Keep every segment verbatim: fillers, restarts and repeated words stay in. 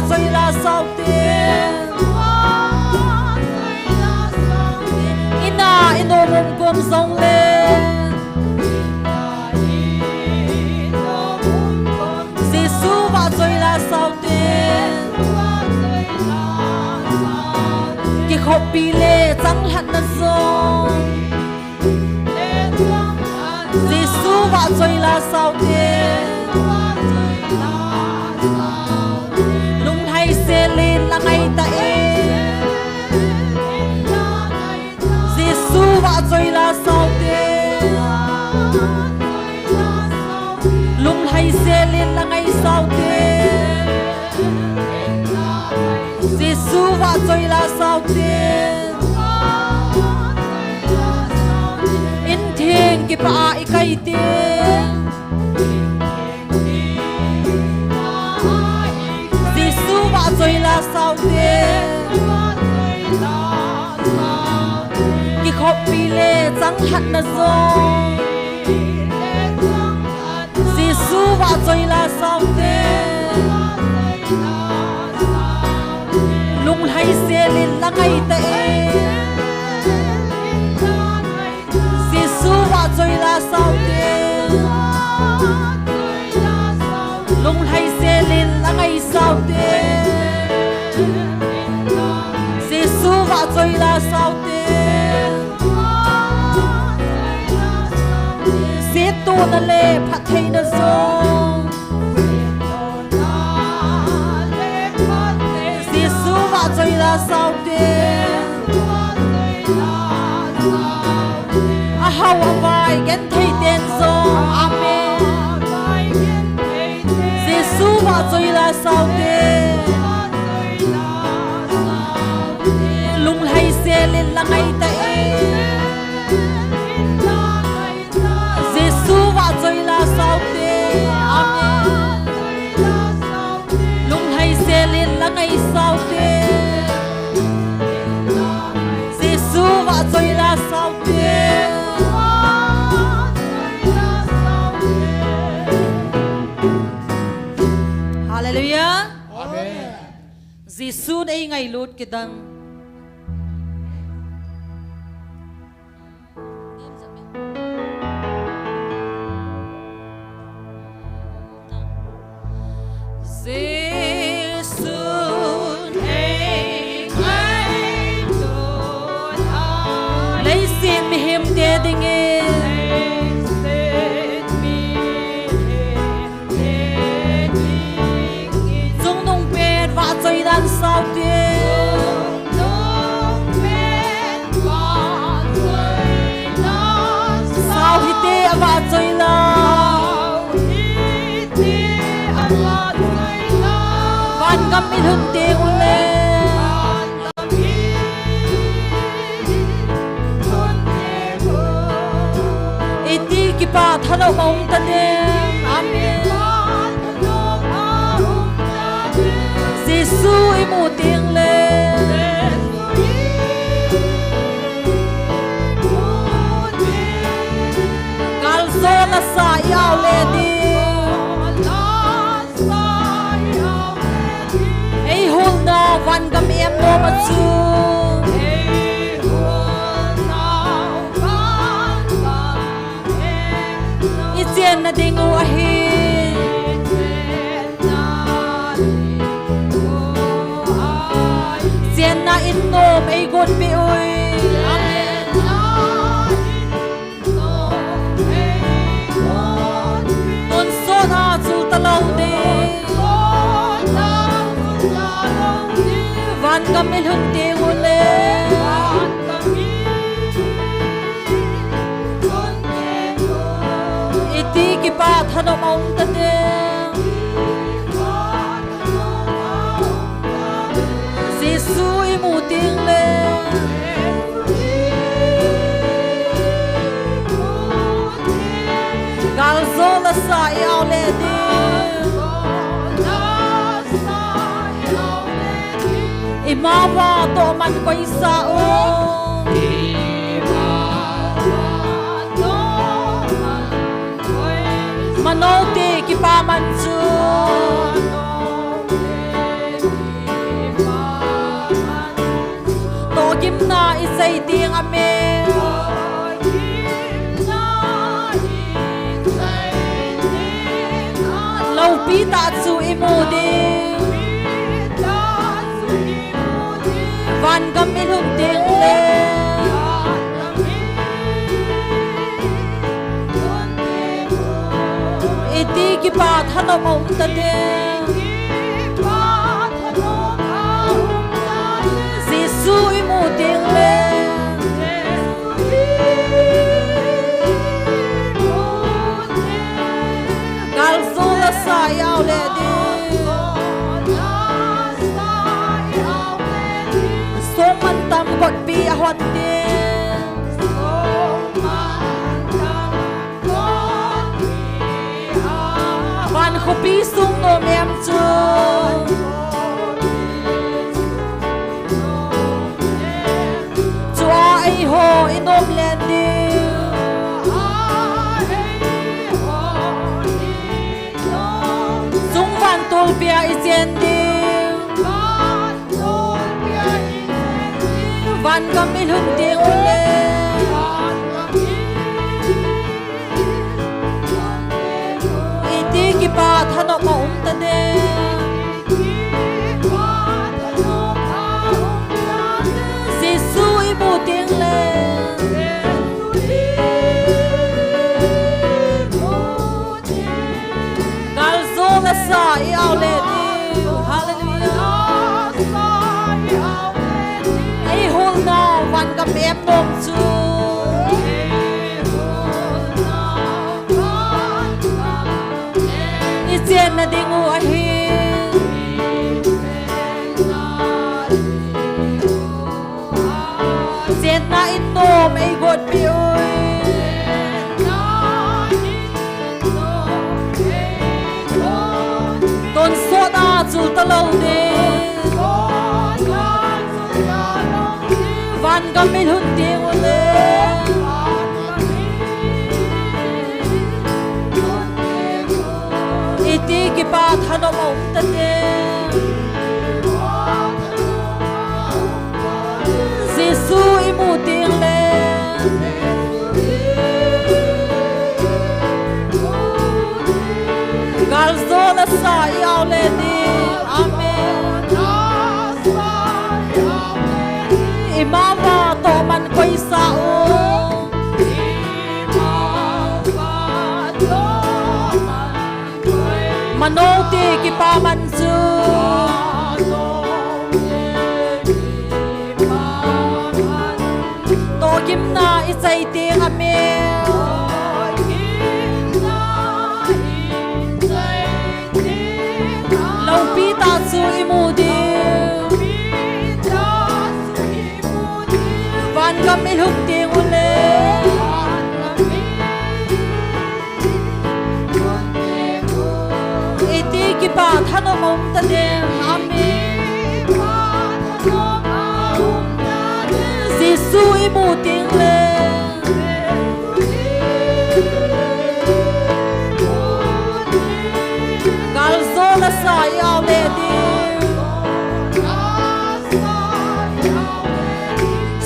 Choi la saute. Ina, inu mum kum jong le. Jesu vahchoi la saute. Kikhopi le changlhatna jong. Jesu vahchoi la saute. Lunglhai selin la ngai ta e. Jesu vahchoi la saute. Lunglhai selin la ngai saute. Jesu vahchoi la saute. Intheng kipah a i kai te. Jesu vahchoi la saute. Kikhopi le changlhatna jong. Jesu vahchoi la saute. Lunglhai selin la ngai ta e. Jesu vahchoi la saute. Lunglhai selin la ngai saute. Jesu vahchoi la saute. Sietona le phattheina jong. Jesu vahchoi la saute. Ahao avai genthei ten jong. Amen. Jesu vahchoi la saute. Lunglhai selin la ngai ta e. Jesu vahchoi la saute. Amen. Lunglhai selin la ngai saute. Jesu vahchoi la saute. Hallelujah. Amen. Jesun ei ngailut kidang. Jesun ei ngailut a. Leiset mihemte dingin. Leiset mihemte dingin. Chungnung pet vahchoi dan saute. Sao hite a vahchoi la. Vangam i lhun teng ule. Iti kipa thanop a um ta ding. Amen. Jesu i mu teng le. Kaljo lasa i au le ding. Ei hulna vangam em nom a chu. I chenna ding u ahi. Chenna in nom ei gonpeh uve. Amen. Tonsot a chul talou ding. Vangam i lhun teng ule. Iti kipa thanop a um ta ding. Jesu i mu teng le. Kaljo lasa i au le ding. I mava toh man koi sa u. Manote kipa man chu. Sei ding, amen. Loupi tah chu imu ding. Vangam ilhun ding le. Iti kipa thanom a um ta ding. Jesu imu ding le. Galzo lasa i-au le ding. Songmantam kotpi ahot ding. Van khopi sung nom em chu. Chua eiho i nom len ding. Sung vantolpi a i chen ding. Vangam ilhun ding u le. Iti kipa thanom a um ta ding. Jesu imu ding le. Galzo lasa i-au le ding. Hallelujah. Eihol nau vangam em nom chu. I chenna ding u ahi. Chenna in nom ei gotpi ui. Tonsot a chul talou ding. Vangam ilhun ding u le. Iti kipa thanom a um ta ding. Jesu imu ding le. Galzo lasa i-au le ding. Amen. Ima vatoh man koisa u. Mano ti kipa man chu. Tohgimna i chai ding, amen. Loupi tah chu i mu ding. Vangam i lhung ding u le. Iti kipa thanom a um ta ding, amen. Jesu i mu ding le. Galzo lasa i-au le ding.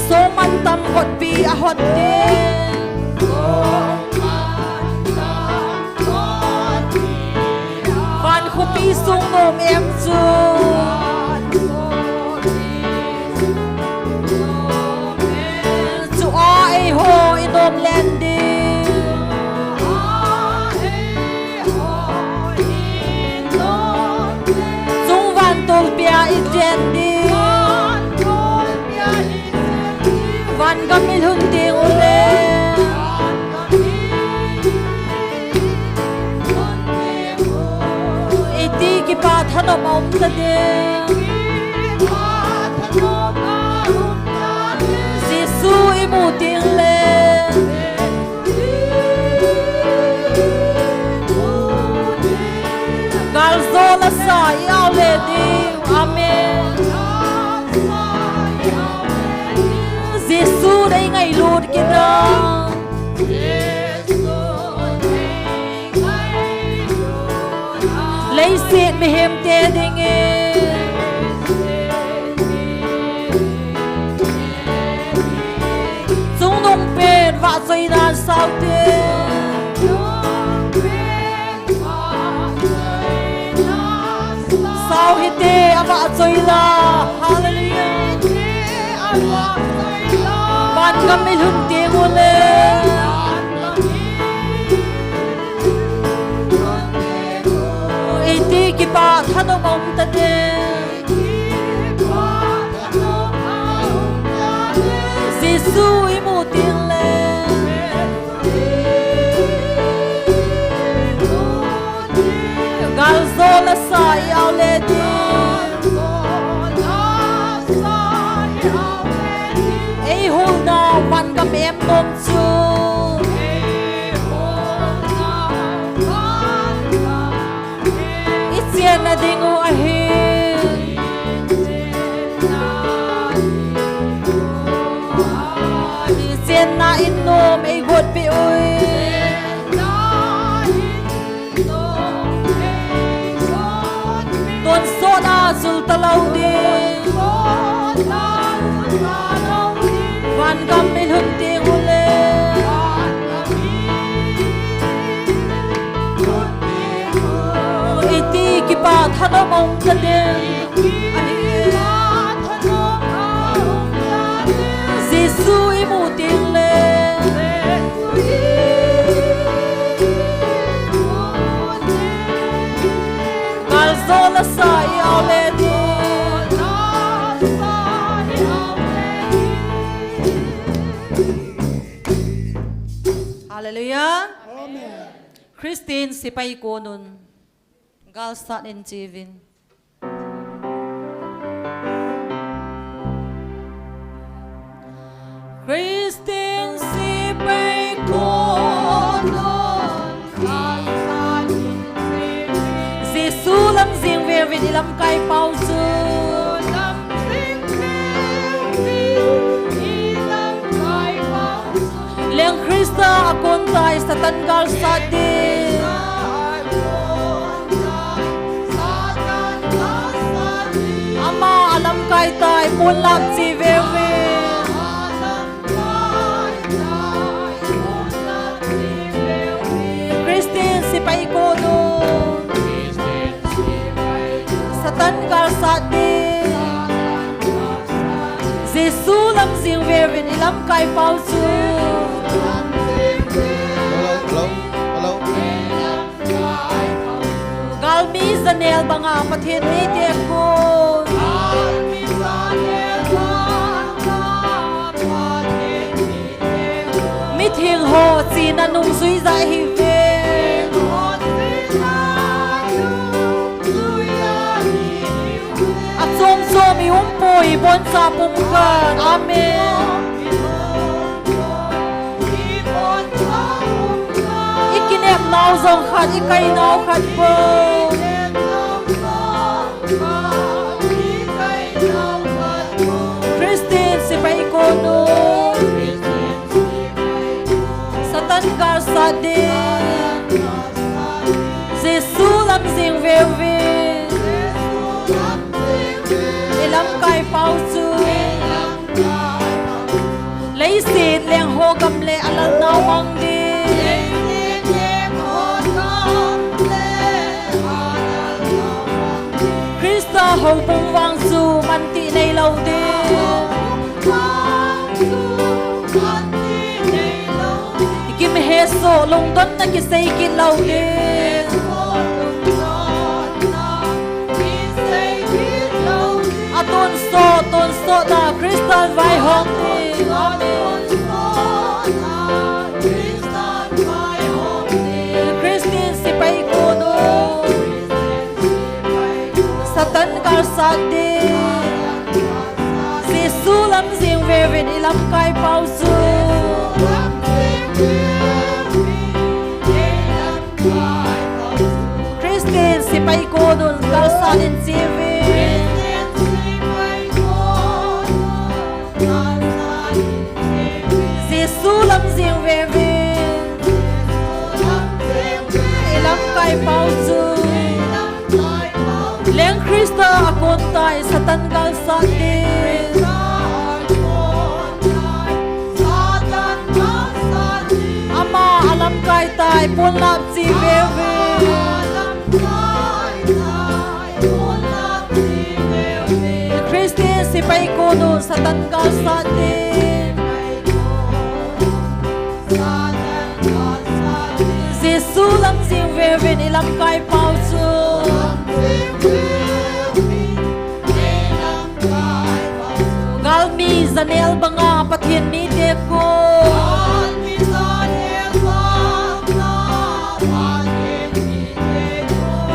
Songmantam kotpi ahot ding. Van khopi sung nom em chu. Chua eiho i nom len ding. Chung vantolpi a i chen ding. Vangam i lhung ding u le. Iti kipa thanom a um ta ding. Jesu i mu ding le. Galzo lasa i-au le ding, amen. Jesu nei ngailut kit a. Leiset mihemte dingin. Saute. Sau hite, avahchoi la. Hallelujah. Vangam ilhun teng ule. Iti kipah thanom aum tading. Jesu imu teng le. Gal jo la sa i-ao le ding. Eihol nau vangam em nom chu. Ichenna ding u ahi. Ichenna in nom eigot peh ui. Tonsot a sul talou ding. Vangam ilhun teng ule. Iti kipah thanom aum tading. Jesu imu teng le. Gal jo la sa i-ao le ding. Hallelujah. Amen. Christian sepai kon un. Galsat in cheuvin. Christian sepai kon un. Jesu lam jing veuvin ilamkai pau chu. Leng Christa akon tai Satan galsat ding. Ama alamkai tai ponlap chi veuve. Christian sepai kon un. Satan galsat ding. Jesu lam jing veuvin ilamkai pau chu. Hello, hello, hello. Galmi janel banga Pathen mite kon. Mitheng ho china nungjui ja ihiuve. Achom chom i umpoi iboncha pumkhat. Amen. Ikinepnau jong khat, ikainau khat bou. Christian sepai kon un. Satan galsat ding. Jesu lam jing veuvin. Ilamkai pau chu. Leiset leng ho gam le alal nau mang ding. Christa houbung vang chu manti neilou ding. Kimhesoh lungdonna kisei kit lou ding. Atonsot, tonsot a Christa vaihom ding. Amen. Christian sepai kon un. Satan galsat ding. Jesu lam jing veuvin ilamkai pau chu. Christian sepai kon un galsat in cheuvin. Jesu lam jing veuvin. Ilamkai pau chu. Leng Christa akon tai Satan galsat ding. Ponlap chi veve. Christian sepai kon un Satan galsat ding. Jesu lam jing vevin i lamkai pau chu. Galmi janel banga Pathen mite kon.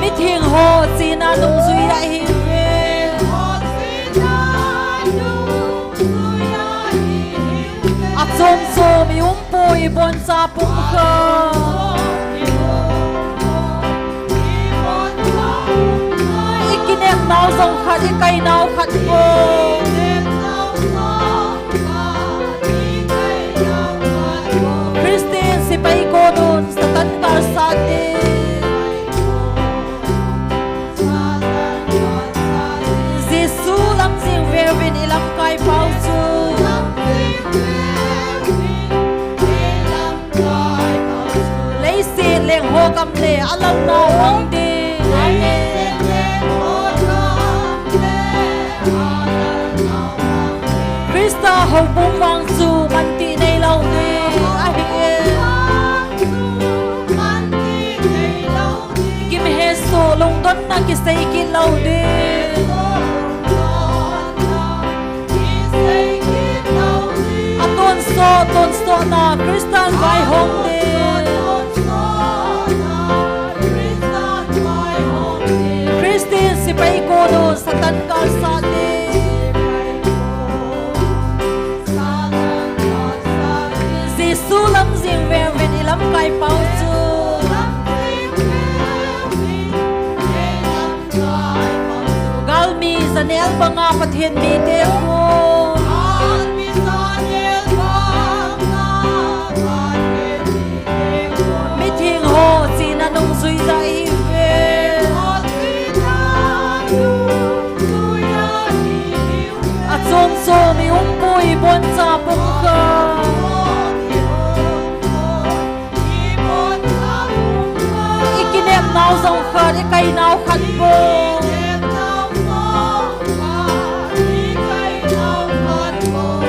Mitheng ho chena nungjui ahi ve. Achom chom i um poi, i boncha pum kha. I kinepnau jong khat, i kainau khat bou. Christian sepai kon un Satan galsat ding. Jesu lam jing vevin i lamkai pau chu. Leiset leng ho kam le a lalnau mang ding. Amen. Christa houbung vang chu manti neilou ding ahi. Gimhesoh lungdonna kisei kit lou ding. Atonsot, tonsotna Christan vaihom ding. Christian sepai kon un Satan galsat ding. Jesu lam jing vevin i lamkai pau chu. Galmi janel banga Pathen mite kon. Mitheng ho chena nungjui ahi ve. Achom chom i um poi, i boncha pum kha. I kinepnau jong khat, i kainau khat bou.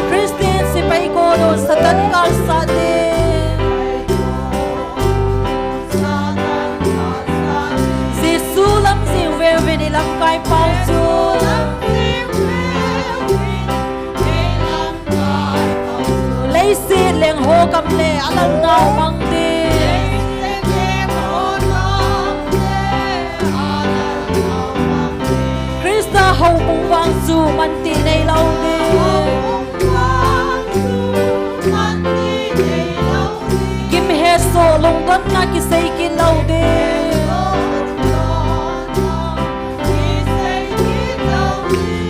Christian sepai kon un Satan galsat ding. Jesu lam jing vevin i lamkai pau chu. Leiset leng ho kam le a lalnau mang ding. Christa houbung vang chu manti neilou ding. Gimhesoh lungdonna kisei kit lou ding.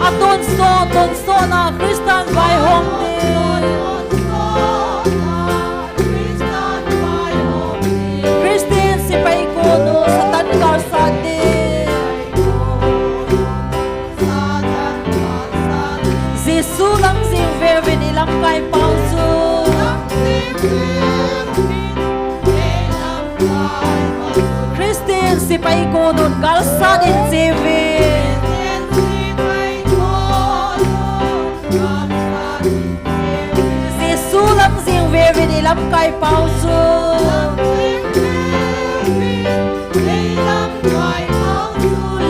Atonsot, tonsotna Christan vaihom ding. Christian sepai kon un Satan galsat ding. Jesu lam jing vevin i lamkai pau chu. Christian sepai kon un galsat in che uve. Jesu lam jing vevin i lamkai pau chu.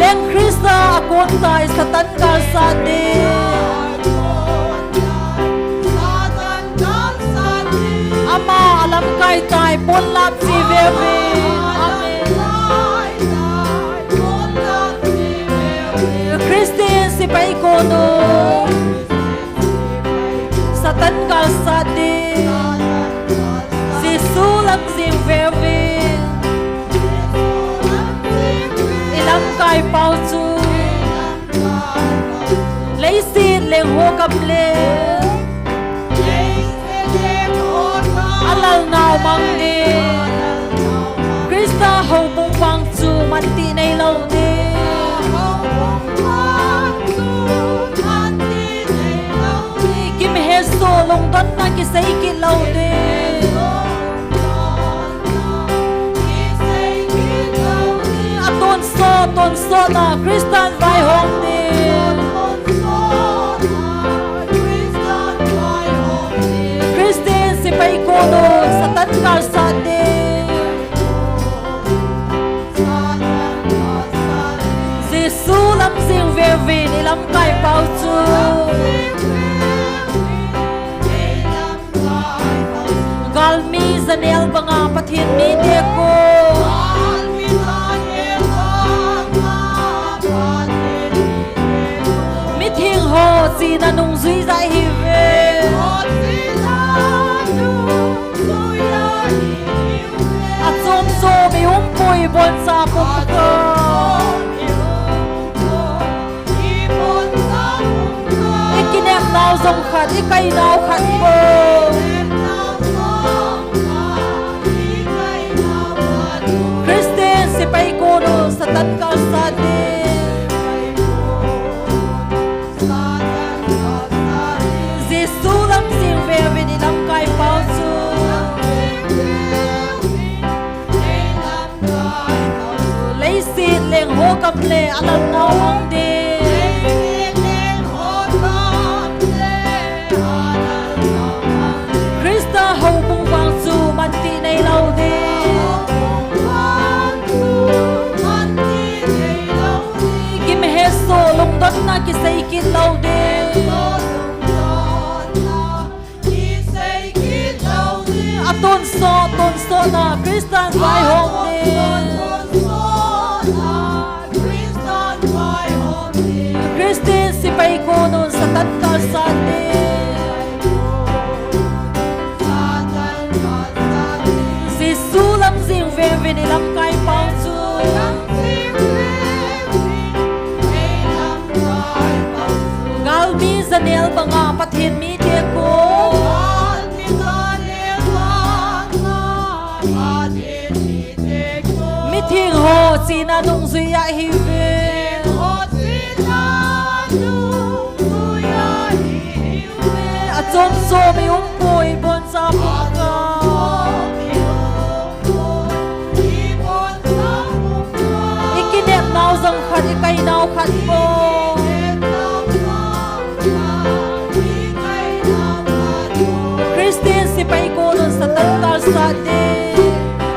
Leng Christa a kon tai Satan galsat ding. Ama a lamkai tai ponlap chi veve. Amen. Christian sepai kon un Satan galsat ding. Jesu lam jing veve. I lamkai pau chu. Leiset leng ho kam le a lalnau mang ding. Christa houbung vang chu manti neilou ding. Gimhesoh lungdonna kisei kit lou ding. Tonsot na Christian vaihom ding. Christian sepai kon un Satan kalsat ding. Jesu lam jing veuvin i lamkai pau chu. Galmi janel banga Pathen mite kon. Mitheng ho china nungjui ja ihiuve. Achom chom i umpui boncha pumkhat. I kinepnau jong khat, i kainau khat bou. Christian sepai kon un Satan kalsat ding. Jesu lam jing veuvin i lamkai pau chu. Leiset leng ho gam le a lalnau mang ding. Christa houbung vang chu manti neilou ding. Gimhesoh lungdonna kisei kit lou ding. Atonsot, tonsot na Christian vaihom ding. Christian sepai kon un Satan kalsat ding. Jesu lam jing veuvin i lamkai pau chu. Galmi janel banga Pathen mite kon. Mitheng ho china nungjui ja ihiuve. Achom chom i umpui boncha pumkhat. I kinepnau jong khat, i kainau khat bou. Christian sepai kon un Satan kalsat ding.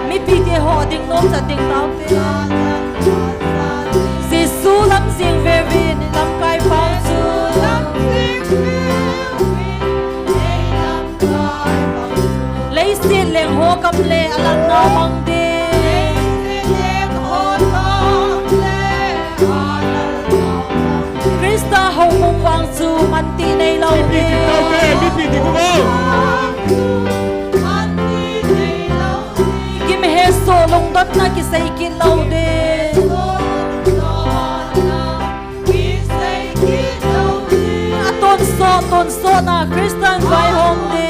Mipite ho ding nom chat ding taute. Jesu lam jing veuvin i lamkai pau chu. Leiset leng ho gam le a lalnau mang ding. Christa houbung vang chu manti neilou ding. Gimhesoh lungdonna kisei kit lou ding. Atonsot, tonsot na Christian vaihom ding.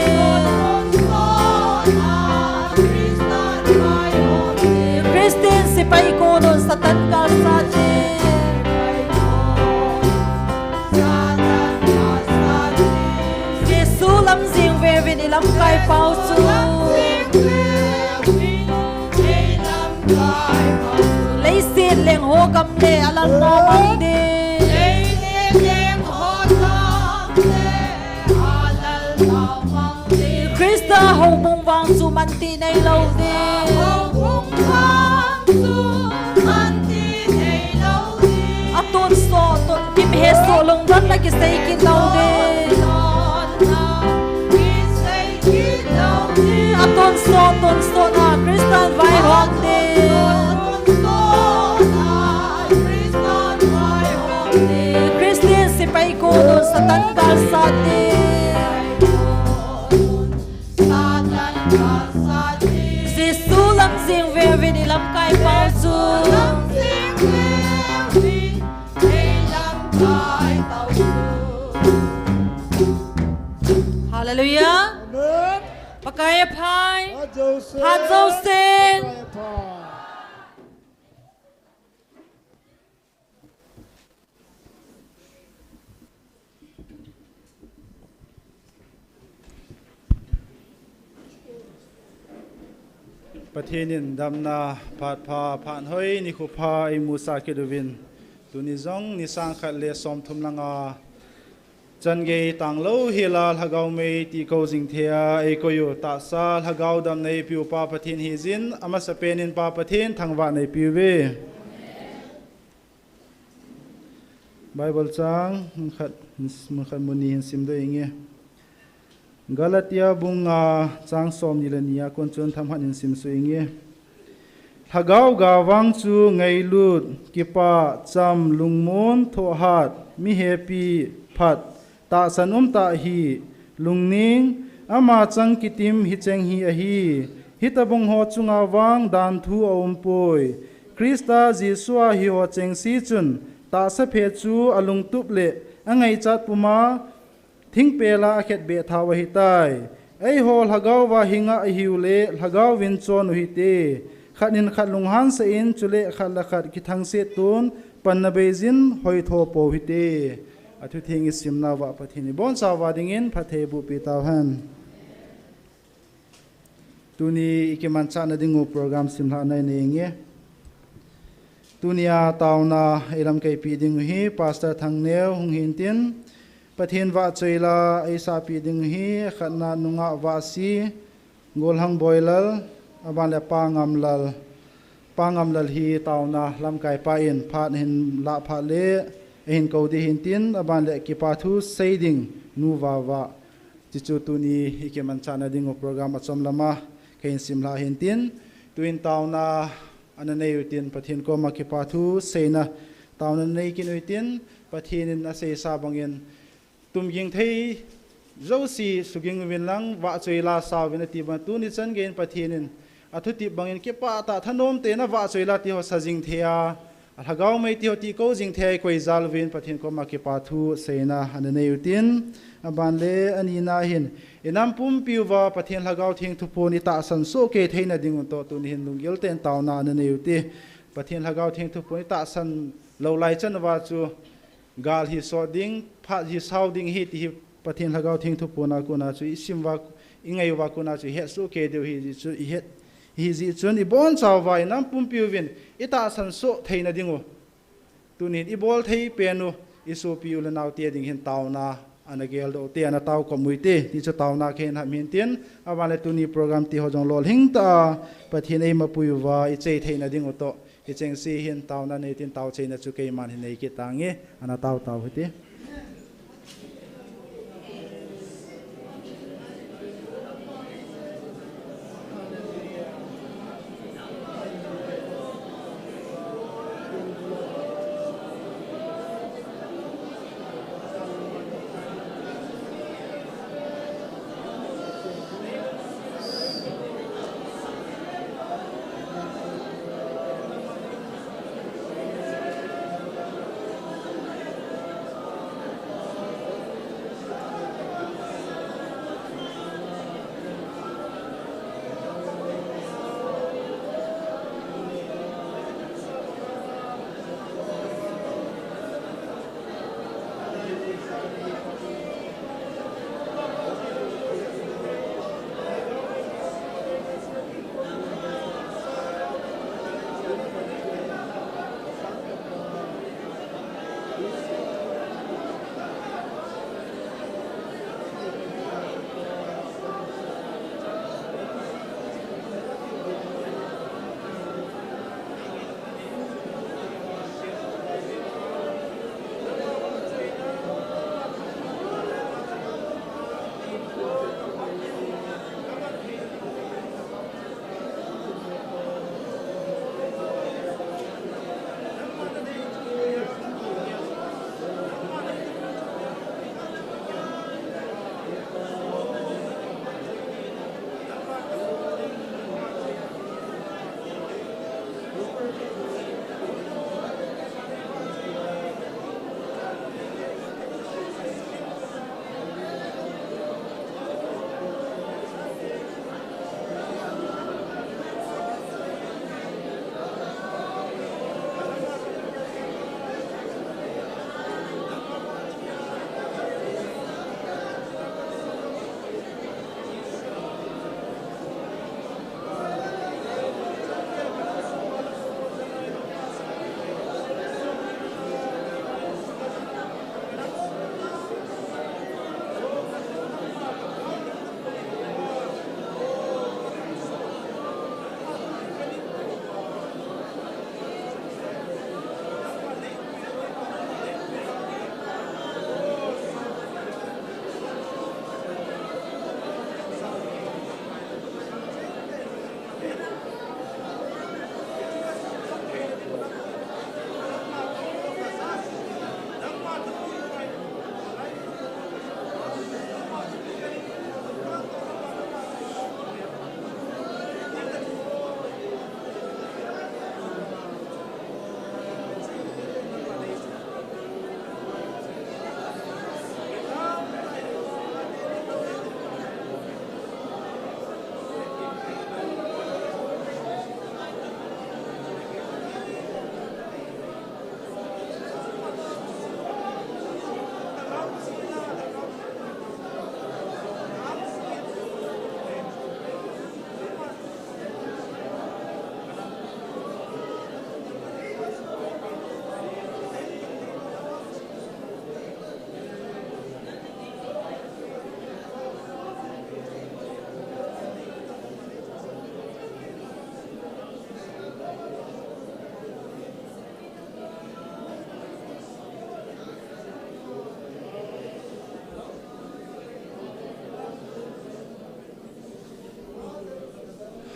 Christian sepai kon un Satan kalsat ding. Jesu lam jing veuvin i lamkai pau chu. Leiset leng ho gam le a lalnau mang ding. Christa houbung vang chu manti neilou ding. Atonsot, ton gimhesoh lungdonna kisei kit lou ding. Atonsot, tonsot na Christian vaihom ding. Christian sepai kon un Satan kalsat ding. Jesu lam jing veuvin i lamkai pau chu. Hallelujah. Amen. Pakai aphai. Phat jousen. Phat jousen. Pakai aphai. Pathen in damna phat pha, phat hoi, nikho pha eimusah kit uvin, tuni jong ni sang khat le som thum langa changei tanglou hela Lhagao mei tihko jing thei a eikoi u, tahsa Lhagao damna eipeuva Pathen hijin, amasapen in Pa Pathen thangvahna eipeuve. Bible chang mun khat, mun khat mun ni hin simdoh inge. Galatia bung nga chang som ni le ni a kon chun themkhat hin simsuh inge. Lhagao ga vang chu ngailut, kipah, cham, lungmon, thohhat, mihepi, phat, tahsan umtah hi, lungning, ama chang kitim hicheng hi ahi. Hitobang ho chunga vang danthu aumpoi. Christa Jesu a hiho chengse chun tahsa phe chu alungtup le angaichat puma thingpel a akhetbeh thau ahitai. Eiho Lhagao va hinga ihiu le Lhagao vin chon uhite. Khat in khat lunghan sah in, chule khat le khat kithangset tun panna beijin hoitho pou hite. Athutheng isimna uva Pathen in ibonchauva dingin phatthei eiboh peh tauhen. Tuni ikimanchahna dingu program simlhahna inei inge. Tunia taona eilamkaipi dingu hi Pastor Thangneo hung hintin, Pathen vahchoila eisahpi dingu hi khatna nungah vahsi, Golhang Boilal, aban le Pa Ngamlal. Pa Ngamlal hi taona lamkaipa in phat hin lah phat le eihin kou ding hintin, aban le kipa thu sei ding Nu Vava. Tichu tuni ikimanchahna dingu program achom lama kahin simlhah hintin, tuin taona ana nei utin, Pathen koma kipa thu seina taona nei kit utin, Pathen in aseisa bangin, tumging thei jouse suging uvin lang, vahchoila sa uvin ati bang, tuni changei in Pathen in athutep bangin kipah tah thanom tah in avahchoila tiho sa jing thei a, Lhagao mei tiho tihko jing thei a eikoi jal uvin Pathen koma kipa thu seina ana nei utin, aban le anina hin, inam pumpi uva Pathen Lhagao Theng thuphon itahsan soh kei theina dingu toh tuni hin lunggil tah in taona ana nei ute. Pathen Lhagao Theng thuphon itahsan lou lai chan uva chu gal hi sot ding, phat hi sao ding ahi ti hi Pathen Lhagao Theng thuphon a kona chu isim uva, ingai uva kona chu ihet soh kei diu ahi jeh chun, ihet, ahi jeh chun ibonchauva inam pumpi uvin itahsan soh theina dingu, tunin ibol thei pen u, isopi u le naote ding hin taona ana geldoh ute, ana taokhom ute, tichu taona kahin ham hintin, aban le tuni program tiho jong lolhing tah a Pathen eimapui uva ichei theina dingu toh, hichengse hin taona nei tin, taocheina chu keiman hin nei kit tange, ana tao tao hite.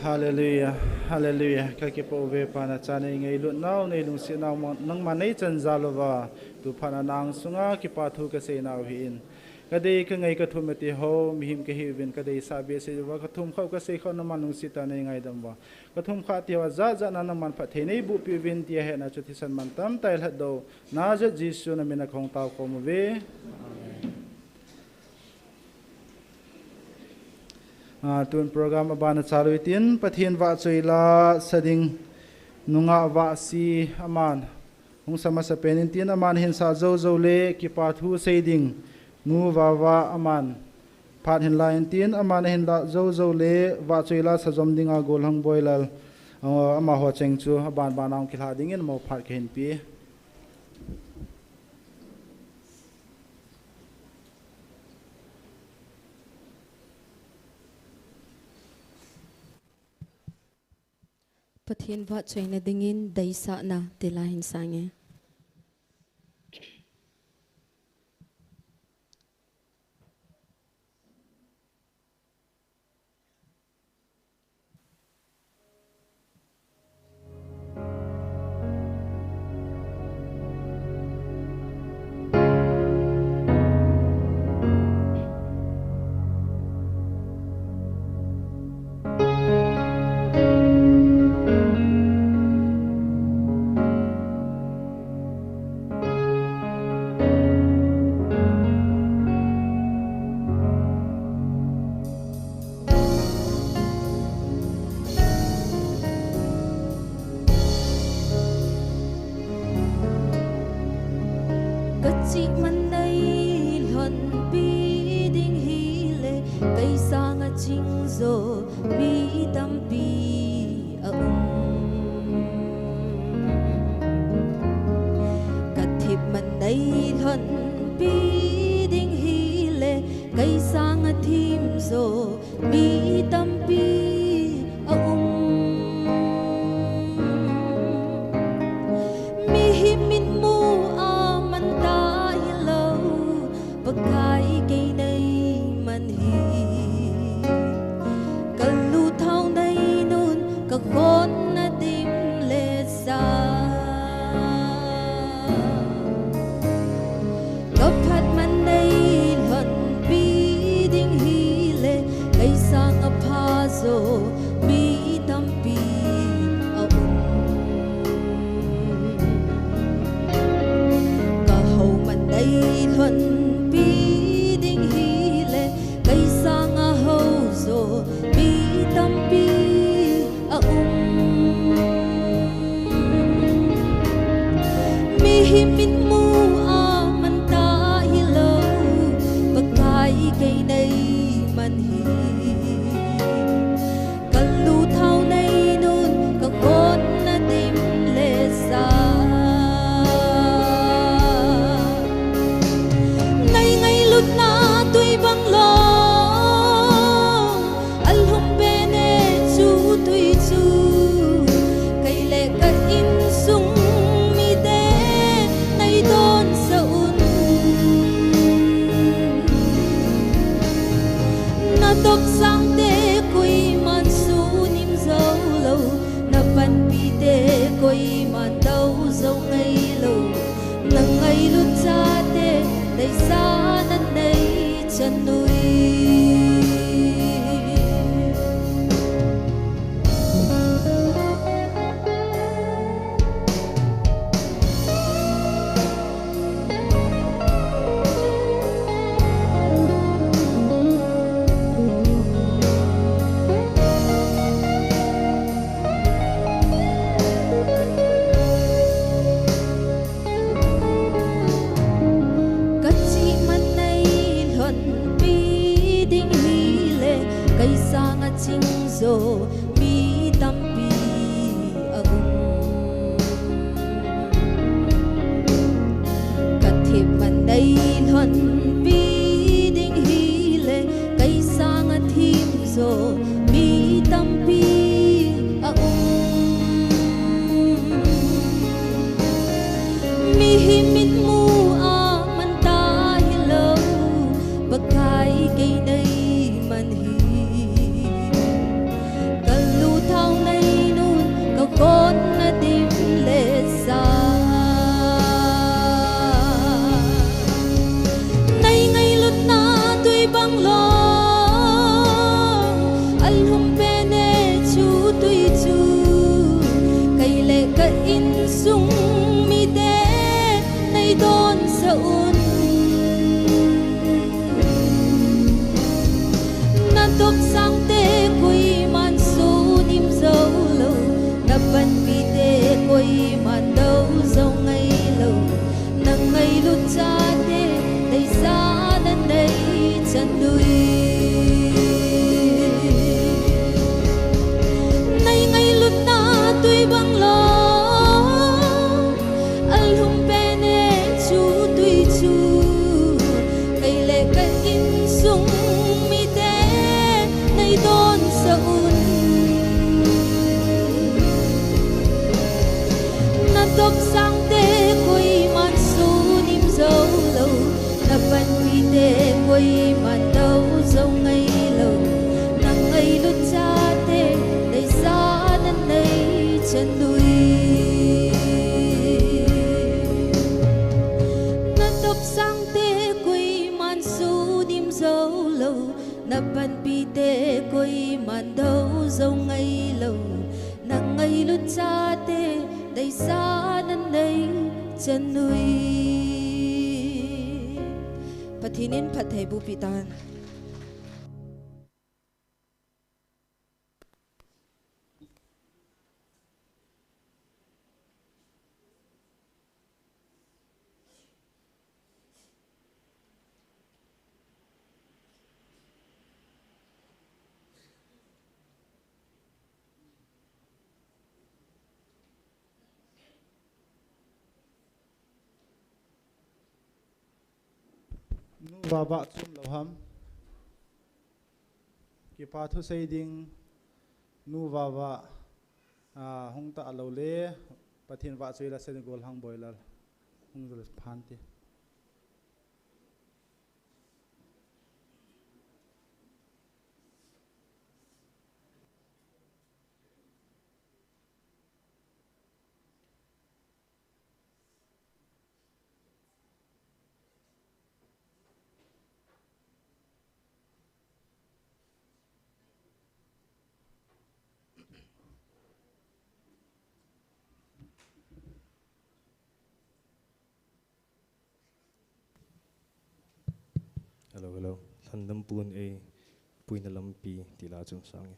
Hallelujah, hallelujah. Ka kipah uve Pa, nachate nei ngailut nau, nei lungset nau, nangman nei chan jal uva, tu phat a nang sunga kipa thu ka sei nau ahin. Ka dei ka ngai ka thum ati ho, mihem ka hiuvin ka deisah behseh uva, ka thum khah ka sei khah nangman lungset tah a nei ngaidam uva. Ka thum khah ti ho jat jat a nangman phatthei nei boh peh uvin tia hetna chu thisan mantam tah a lhatdoh Nazareth Jesu na min a ka hung tao khom uve. Amen. Ah, tun program aban a chalu itin, Pathen vahchoi la sa ding nungah Vahsi aman hung sa masa pen intin, aman hin sa jou jou le kipa thu sei ding Nu Vava aman phat hin la intin, aman ahin la jou jou le vahchoi la sa jom dinga Golhang Boilal, ah, amaho cheng chu aban ban a hung kilha dingin amaho phat ka hin pe. Pathen vahchoina dingin deisahna ti la hin sang e. Ka chihman nei lhonpi ding hile, kei sanga ching jo mi tampi a um. Ka thipman nei lhonpi ding hile, kei sanga thim jo mi tampi a um. Mihem mitmu a man ta hilou, Pakai kei nei man hi. Ka luthao nei nun, ka khonna dim le sa. Ka phatman nei lhonpi ding hile, kei sanga pha jo mi tampi a um. Ka houman nei lhonpi ding hile, kei sanga hou jo mi tampi a um. Mihem mitmu a man ta hilou, Pakai kei nei man hi. Ka luthao nei nun, ka khonna dim le sa. Nei ngailutna tui bang long a lhum be ne chu tui chu, kei le ka insung mite nei donsah un. Na topsangte koiman sunim jou lou, na panpite koiman dou jou ngai lou, na ngailut chate deisahna nei chan ui. Ka chihman nei lhonpi ding hile, kei sanga ching jo mi tampi a um. Ka thipman nei lhonpi ding hile, kei sanga thim jo mi tampi a um. Mihem mitmu a man ta hilou, Pakai kei nei man hi. Ka lut ta un. Na topsang te koiman sunim jou lou, na panpi te koiman dou jou ngai lou, na ngailut chate deisah na nei chan ui. Nei ngailutna tui bang lou, alhum pen e chu tui chu, kei le ka insung mite nei donsah un. Na topsang te koiman sunim jou lou, na panpi te koiman dou jou ngai lou, na ngailut chate deisah na nei chan ui. Na topsang te koiman sunim jou lou, na panpi te koiman dou jou ngai lou, na ngailut chate deisah na nei chan ui. Pathen in phattheiboh pi tan. Nu Vava chom lou ham? Kipa thusei ding, Nu Vava, ah, hung talou le, Pathen vahchoi la Senegal hang boi la, hung jol phan te. Hello, hello. Lhandam pun ei puina lampi ti la chun sang e.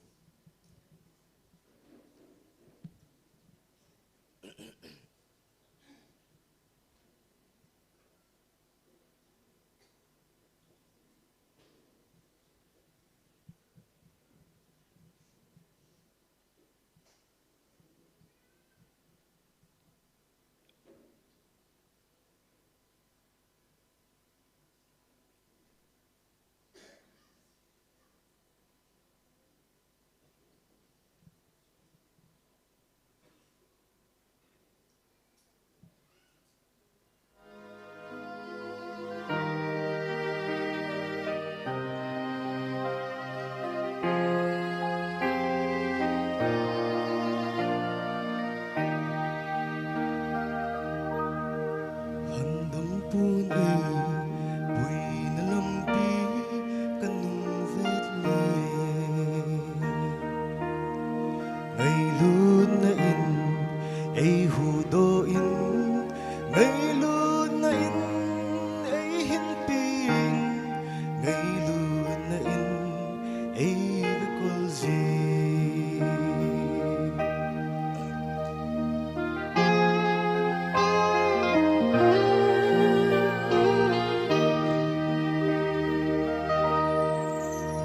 Lhandam pun ei puina lampi ka nung vet le, ngailutna in ei huhdoh in, ngailutna in ei hinpi in, ngailutna in ei vekol jin.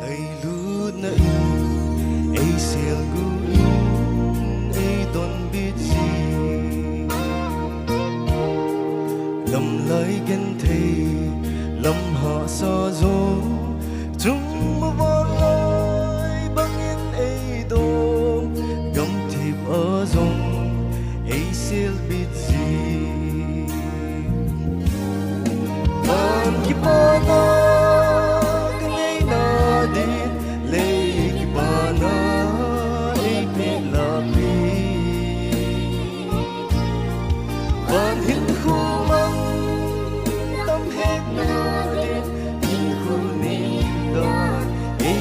Ngailutna in ei selgu in, ei donbut jin. Lamlai genthei, lam hahsa jong, chung mavang lai bangin ei dom, gamthip a jong ei selbit jin. Van kipana ka neina din, lei kipana ei peh lapi. Van hinkho mang tam hetna din, hinkho ni dan ei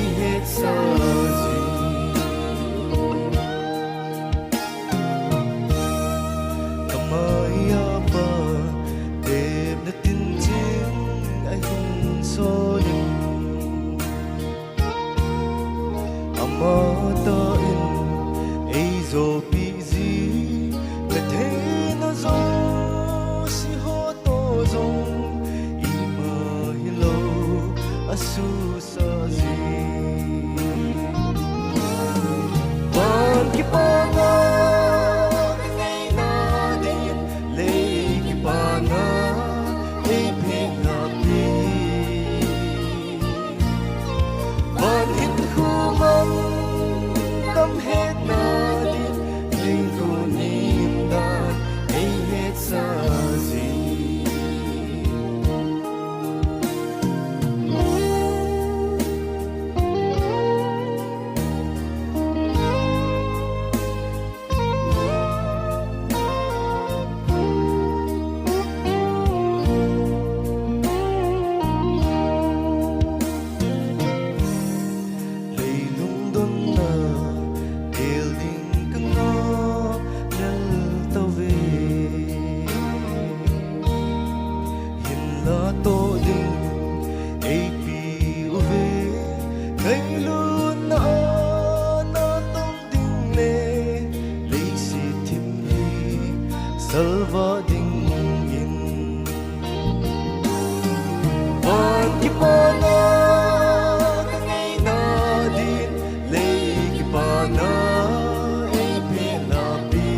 Mana ka ngeina din, lei kipana ei pehna pi.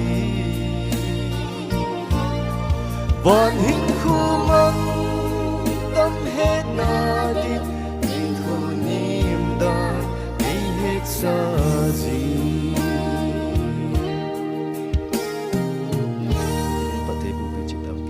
Van hinkho mang tam hetna din, hinkho nim dan ei hetsa ji. Pathen bupi chitang.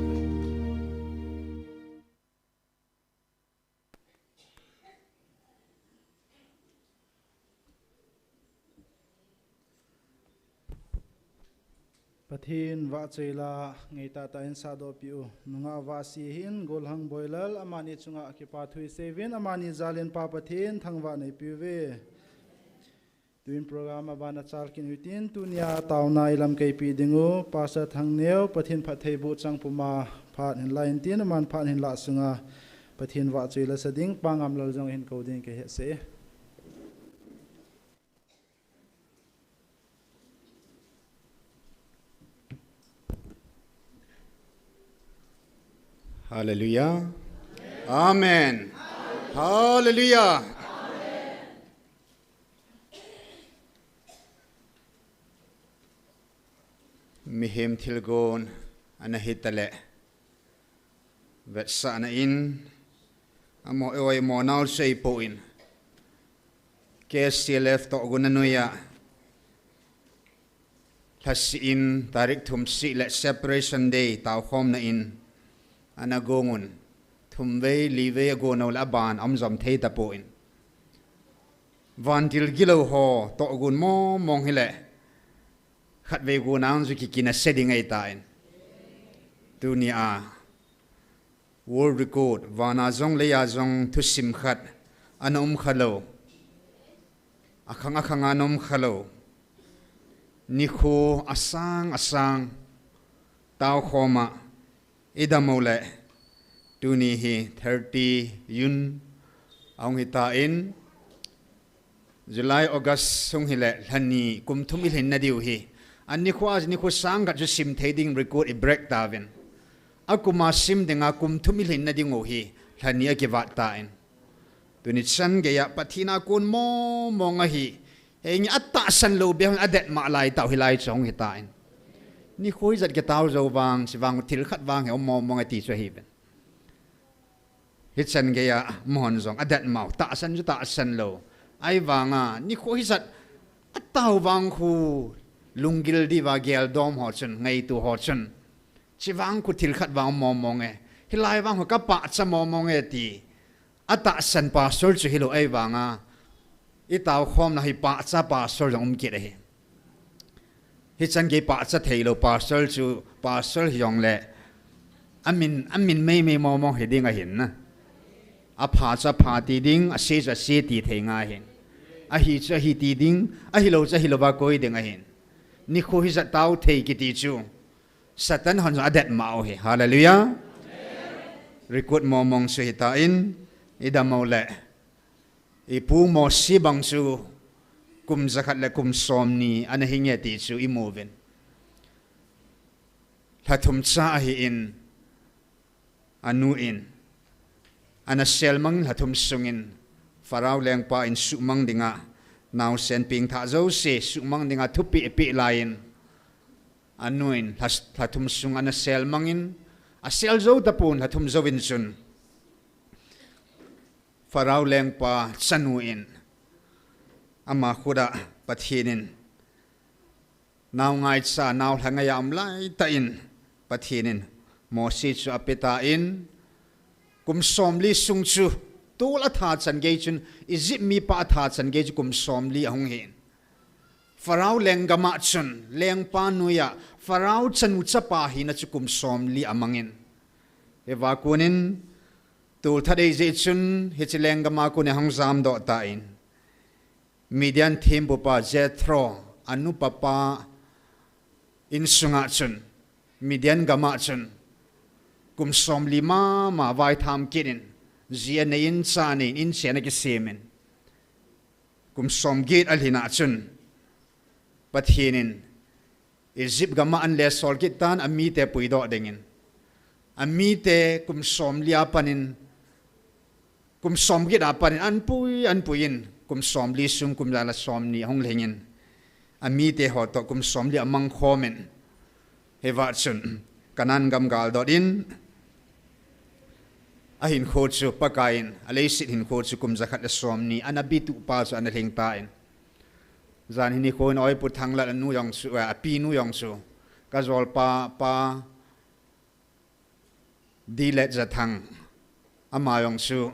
Pathen vahchoi la ngeitah tah in sahdohpeh u. Nungah Vahsi hin Golhang Boilal amani chunga kipa thu isei uvin, amani jal in Pa Pathen thangvah neipeh uve. Tun program aban achal kit u hitin, tunia taona ilamkai peh ding u Pastor Thangneo, Pathen phattheiboh chang puma phat hinla intin, aman phat hinla sunga Pathen vahchoi la sa ding Pa Ngamlal jong hin kou ding kahe seh. Hallelujah. Amen. Hallelujah. Mihem thilgon ana hitaleh, vetsahna in, amaho eiho eimonau sei poi. K C L F tohgon a noiya, lhasih in tarik thum sih le Separation Day taokhomna in, ana gongun, thumvei, livei agon uleh aban aum jom thei tapon. Vantil gilou ho tohgon mong mong hileh, khatvei gon ang chu kikinase ding ahitan. Tunia World Record, vana jong leiya jong thusim khat ana umkhalou, akhang akhang ana umkhalou, nikho asang asang taokhoma idam uleh, tuni hi thirty June ahung hitan, July, August sung hileh lhani kum thum ilhin nadiu hi, anikho a nikho sang khat chu sim thei ding record ibreak tauvin. Akuma sim dinga kum thum ilhin nadiu hi lhani akivat tan. Tuni chan geiya Pathen a kon mong mong ahi, henge atahsan lou beh hung adetmah lai tah hilai chu hung hitan. Nikho ijat kitao jou vang, chuvang thil khat vang hi um mong mong e ti chu ahiuvin. Hichan geiya amahon jong adetmau, tahsan chu tahsan lou. Ahivanga nikho hijat atao vang khu lunggil diuva geldom ho chun, ngaito ho chun, chuvang khu thil khat vang um mong mong e, hilai vang khu kapahcha mong mong e ti atahsan pastor chu hilou ahivanga, itaokhomna hi pahcha pastor jong um kit ahi. Hichan gei pahcha theilou pastor chu pastor hijongleh, amin, amin meimei mong mong hiding ahin na. Apha chu apha ti ding, ase chu ase ti thei ngai ahin. Ahi chu ahi ti ding, ahilou chu ahilouva koi ding ahin. Nikho hijat tao thei kiti chu Satan hon jong adetmau hi. Hallelujah. Record mong mong chu hitan, idam uleh, ipu Mosi bang chu kum jakhat le kum somni ana hinge ti chu imuvin. Lhathum cha ahin, anu in ana selmang lhathum sungin Pharaoh lengpa in suhmang dinga naosen pengthah jouse suhmang dinga thupeh apeh laiyin, anu in lha, lhathum sung ana selmangin, asel jou tapon lhathum jouvin chun Pharaoh lengpa chanu in ama khut a Pathen in nao ngaicha, nao lha ngaiya um laitah in Pathen in Mosi chu apetan, kum somli sung chu tol atha chan gei chun, Egypt mipa atha chan gei chu kum somli ahung hin. Pharaoh lenggam a chun, lengpa noiya Pharaoh chanu chapa hina chu kum somli amangin. Hiva konin tol that ahijeh chun hiche lenggam a konin ahung jamdoh tan, Midian thempupa Jethro, anupapa insunga chun, Midian gam a chun, kum somli mama vaitham kit in, ji anei in, cha anei in, inchen akisemin, kum somget alhin a chun, Pathen in Egypt gam a anle sol kit tan, amite puidoh dingin. Amite kum somli a panin Kum somget a pat in anpui, anpui in, kum somli sung kum ja le somni ahung lhing in, amite ho toh kum somli amang khom in, hiva chun Canaan gam galdot in, ahinkho chu Pakai in, aleiset hinkho chu kum jakhat le somni ana bituh pa chu ana lhing tan. Jan hi nikho in Oipu Thanglal anu jong chu, eh, api nu jong chu, kajol pa, pa, Dilet Jathang, ama jong chu,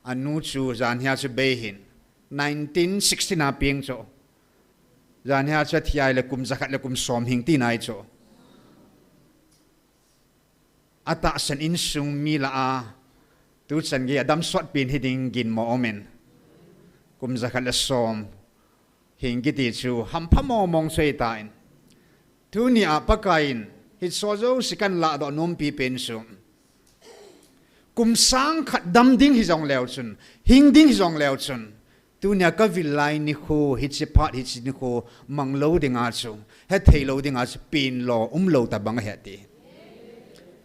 anu chu jan hia chu bei hin, nineteen sixty na peng chu. Jan hia chu athi a ahile kum jakhat le kum som hing tina ahi chu. Atahsan insung mi lah a, tuchan gei a damsot pen hiding ginmo um in. Kum jakhat le som hing kiti chu hampha mong mong chu ahitan. Tunia Pakai in, hiche jouse kahin lahdoh nompi pen chu, kum sang khat dam ding hijong leu chun, hing ding hijong leu chun, tunia kavil lai nikho, hiche phat, hiche nikho, mang lou dinga chu, hethei lou dinga chu, pen lou, um lou tabang ahi ati.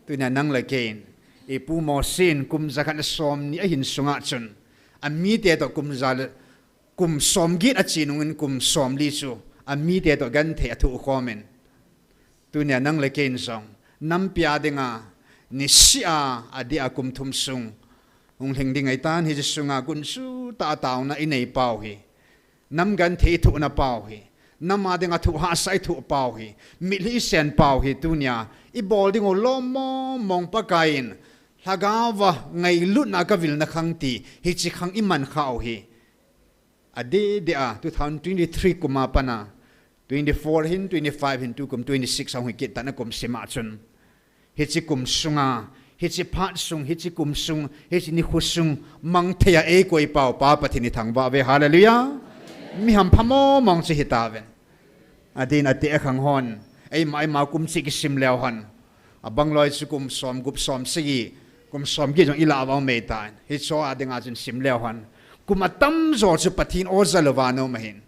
Tunia nang le kei in, ipu Mosi in kum jakhat le somni ahin sunga chun, amite toh kum ja le, kum somget ache nung in kum somli chu, amite toh genthei athoh khom in. Tunia nang le kei in jong, nampi a dinga, niseh a, adeh a kum thum sung, hung lhing ding ahitan, hiche sunga gunchu tah a taona inei pau hi. Nam genthei ithohna pau hi. Nam a dinga thu hahsa ithoh pau hi. Mitlhi isen pau hi tunia. Ibol ding u lom mong mong Pakai in. Lhagao va ngailutna kavilna khang ti. Hiche khang iman khah u hi. Adeh deh a, two thousand twenty-three kum a pat a. Twenty-four hin, twenty-five hin, tukum twenty-six a hung hi kit tan a kum sim a chun. Hiche kum sunga, hiche phat sung, hiche kum sung, hiche nikho sung, mang thei a eikoi pau pa Pathen ithangvah uve, hallelujah. Mi hampha mong mong chu hitauvin. Adin ati a khang hon, eima, eima kum cheh kisim leu hon. Abang loi chu kum som gup som sagi, kum somget jong ilah uva um mei tan. Hiche a dinga chun sim leu hon. Kum atamjo chu Pathen o ja louva ana um ahin.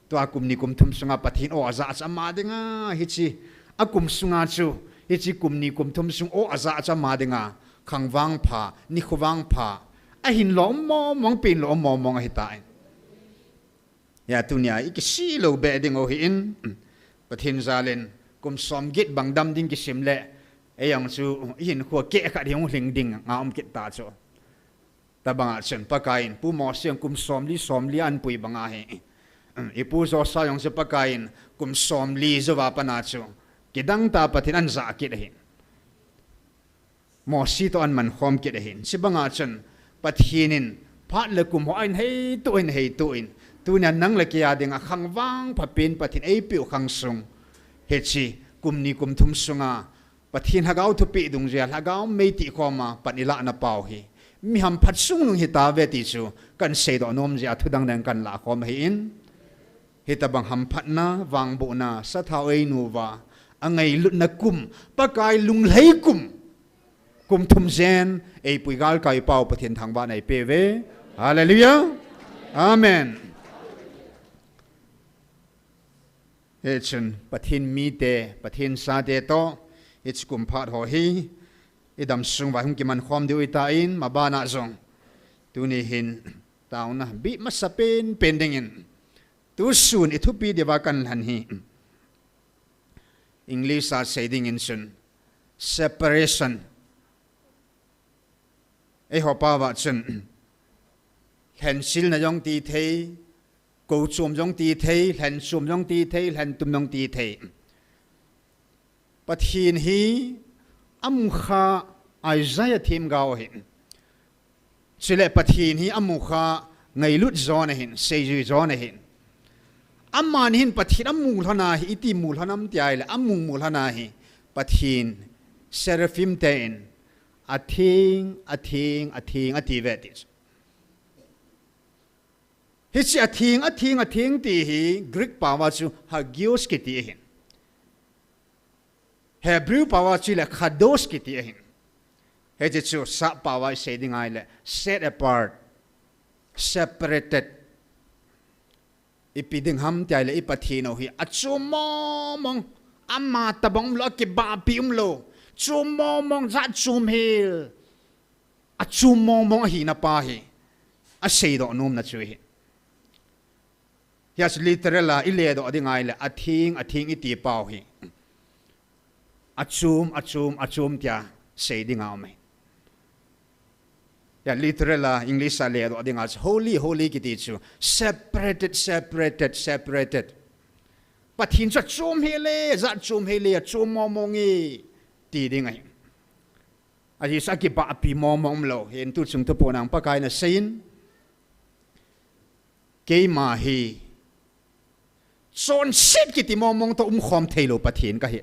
Tua kum ni kum thum sunga Pathen o aja chu ama dinga, hiche, akum sunga chu, hiche kum ni kum thum sung o aja chu ama dinga, khang vangpha, nikho vangpha, ahin lom mong mong, pen lom mong mong ahitan. Hia tunia ikisih lou beh ding u ahin, Pathen jal in, kum somget bang dam ding kisim le, eijong chu, ihinkho keh khat hi hung lhing ding, nga um kit ta chu. Tabang a chun Pakai in, Pu Mosi in kum somli, somli anpui banga hi. Ipu Joshua jong chu Pakai in, kum somli jouva pat a chu. Kidang tah a Pathen in ahin ja kit ahin. Mosi toh ahin man khom kit ahin. Chubanga chun, Pathen in, phat le kum ho ahin heitoh, ahin heitoh in. Tunia nang le kei a dinga khang vangpha pen Pathen eipeh u khang sung. Hiche, kum ni kum thum sunga, Pathen Lhagao thupeh dungjuia, Lhagao mei tih khoma pan ilahna pau hi. Mi hamphat sung nung hitauve ti chu, kahin seidoh nom jeh a thu dang dang kahin lah khom ahin. Hitabang hamphatna, vangbohna, sathau einu uva, angailutna kum, Pakai lunglhai kum. Kum thum jen, eipui galkai pau Pathen thangvahna eipeh uve. Hallelujah. Amen. Hichun, Pathen mite, Pathen chate toh, hiche kum phat ho hi, idam sung uva hung kiman khom diu ahitan, mabana jong. Tuni hin, taona, bih masa pen, pen dingin. Tusun, ithupi diuva kahin lhen hi. English a sei dingin chun, separation. Eiho pao a chun, lhensilna jong ti thei, kou chom jong ti thei, lhen chom jong ti thei, lhen tum jong ti thei. Pathen hi amukha Isaiah themgao ahin. Chule Pathen hi amukha ngailut jo ahin, seijui jo ahin. Aman hin Pathen amu lhon ahi, iti mu lhon ham ti ahile, amu mu lhon ahi. Pathen seraphim ten, atheng, atheng, atheng, ati ve ti chu. Hiche atheng, atheng, atheng ti hi Greek pao a chu hagios kiti ahin. Hebrew pao a chu le kadosh kiti ahin. Hiche chu sap pao a isei ding ahile set apart, separated. Ipi ding ham ti ahile i Pathen u hi achom mong mong, ama tabang umlou, akibahpi umlou. Chom mong mong, jat chom hel. Achom mongmong ahina pa hi aseidoh nomna chu hi. Hia chu literal a iledoh ding ahile, atheng, atheng iti pau hi achom, achom, achom tia sei dinga um ahi. Hia literal a English a ledoh dinga chu holy, holy kiti chu separated, separated, separated. Pathen chu achom hel e, jat chom hel e, achom mongmong e, ti ding ahi. Ajeh chu akibahpi mongmong umlou. Hin tuchung thuphon a Pakaiyin aseiyin, keima hi chonset kiti mongmong toh umkhom theilou Pathen kahi.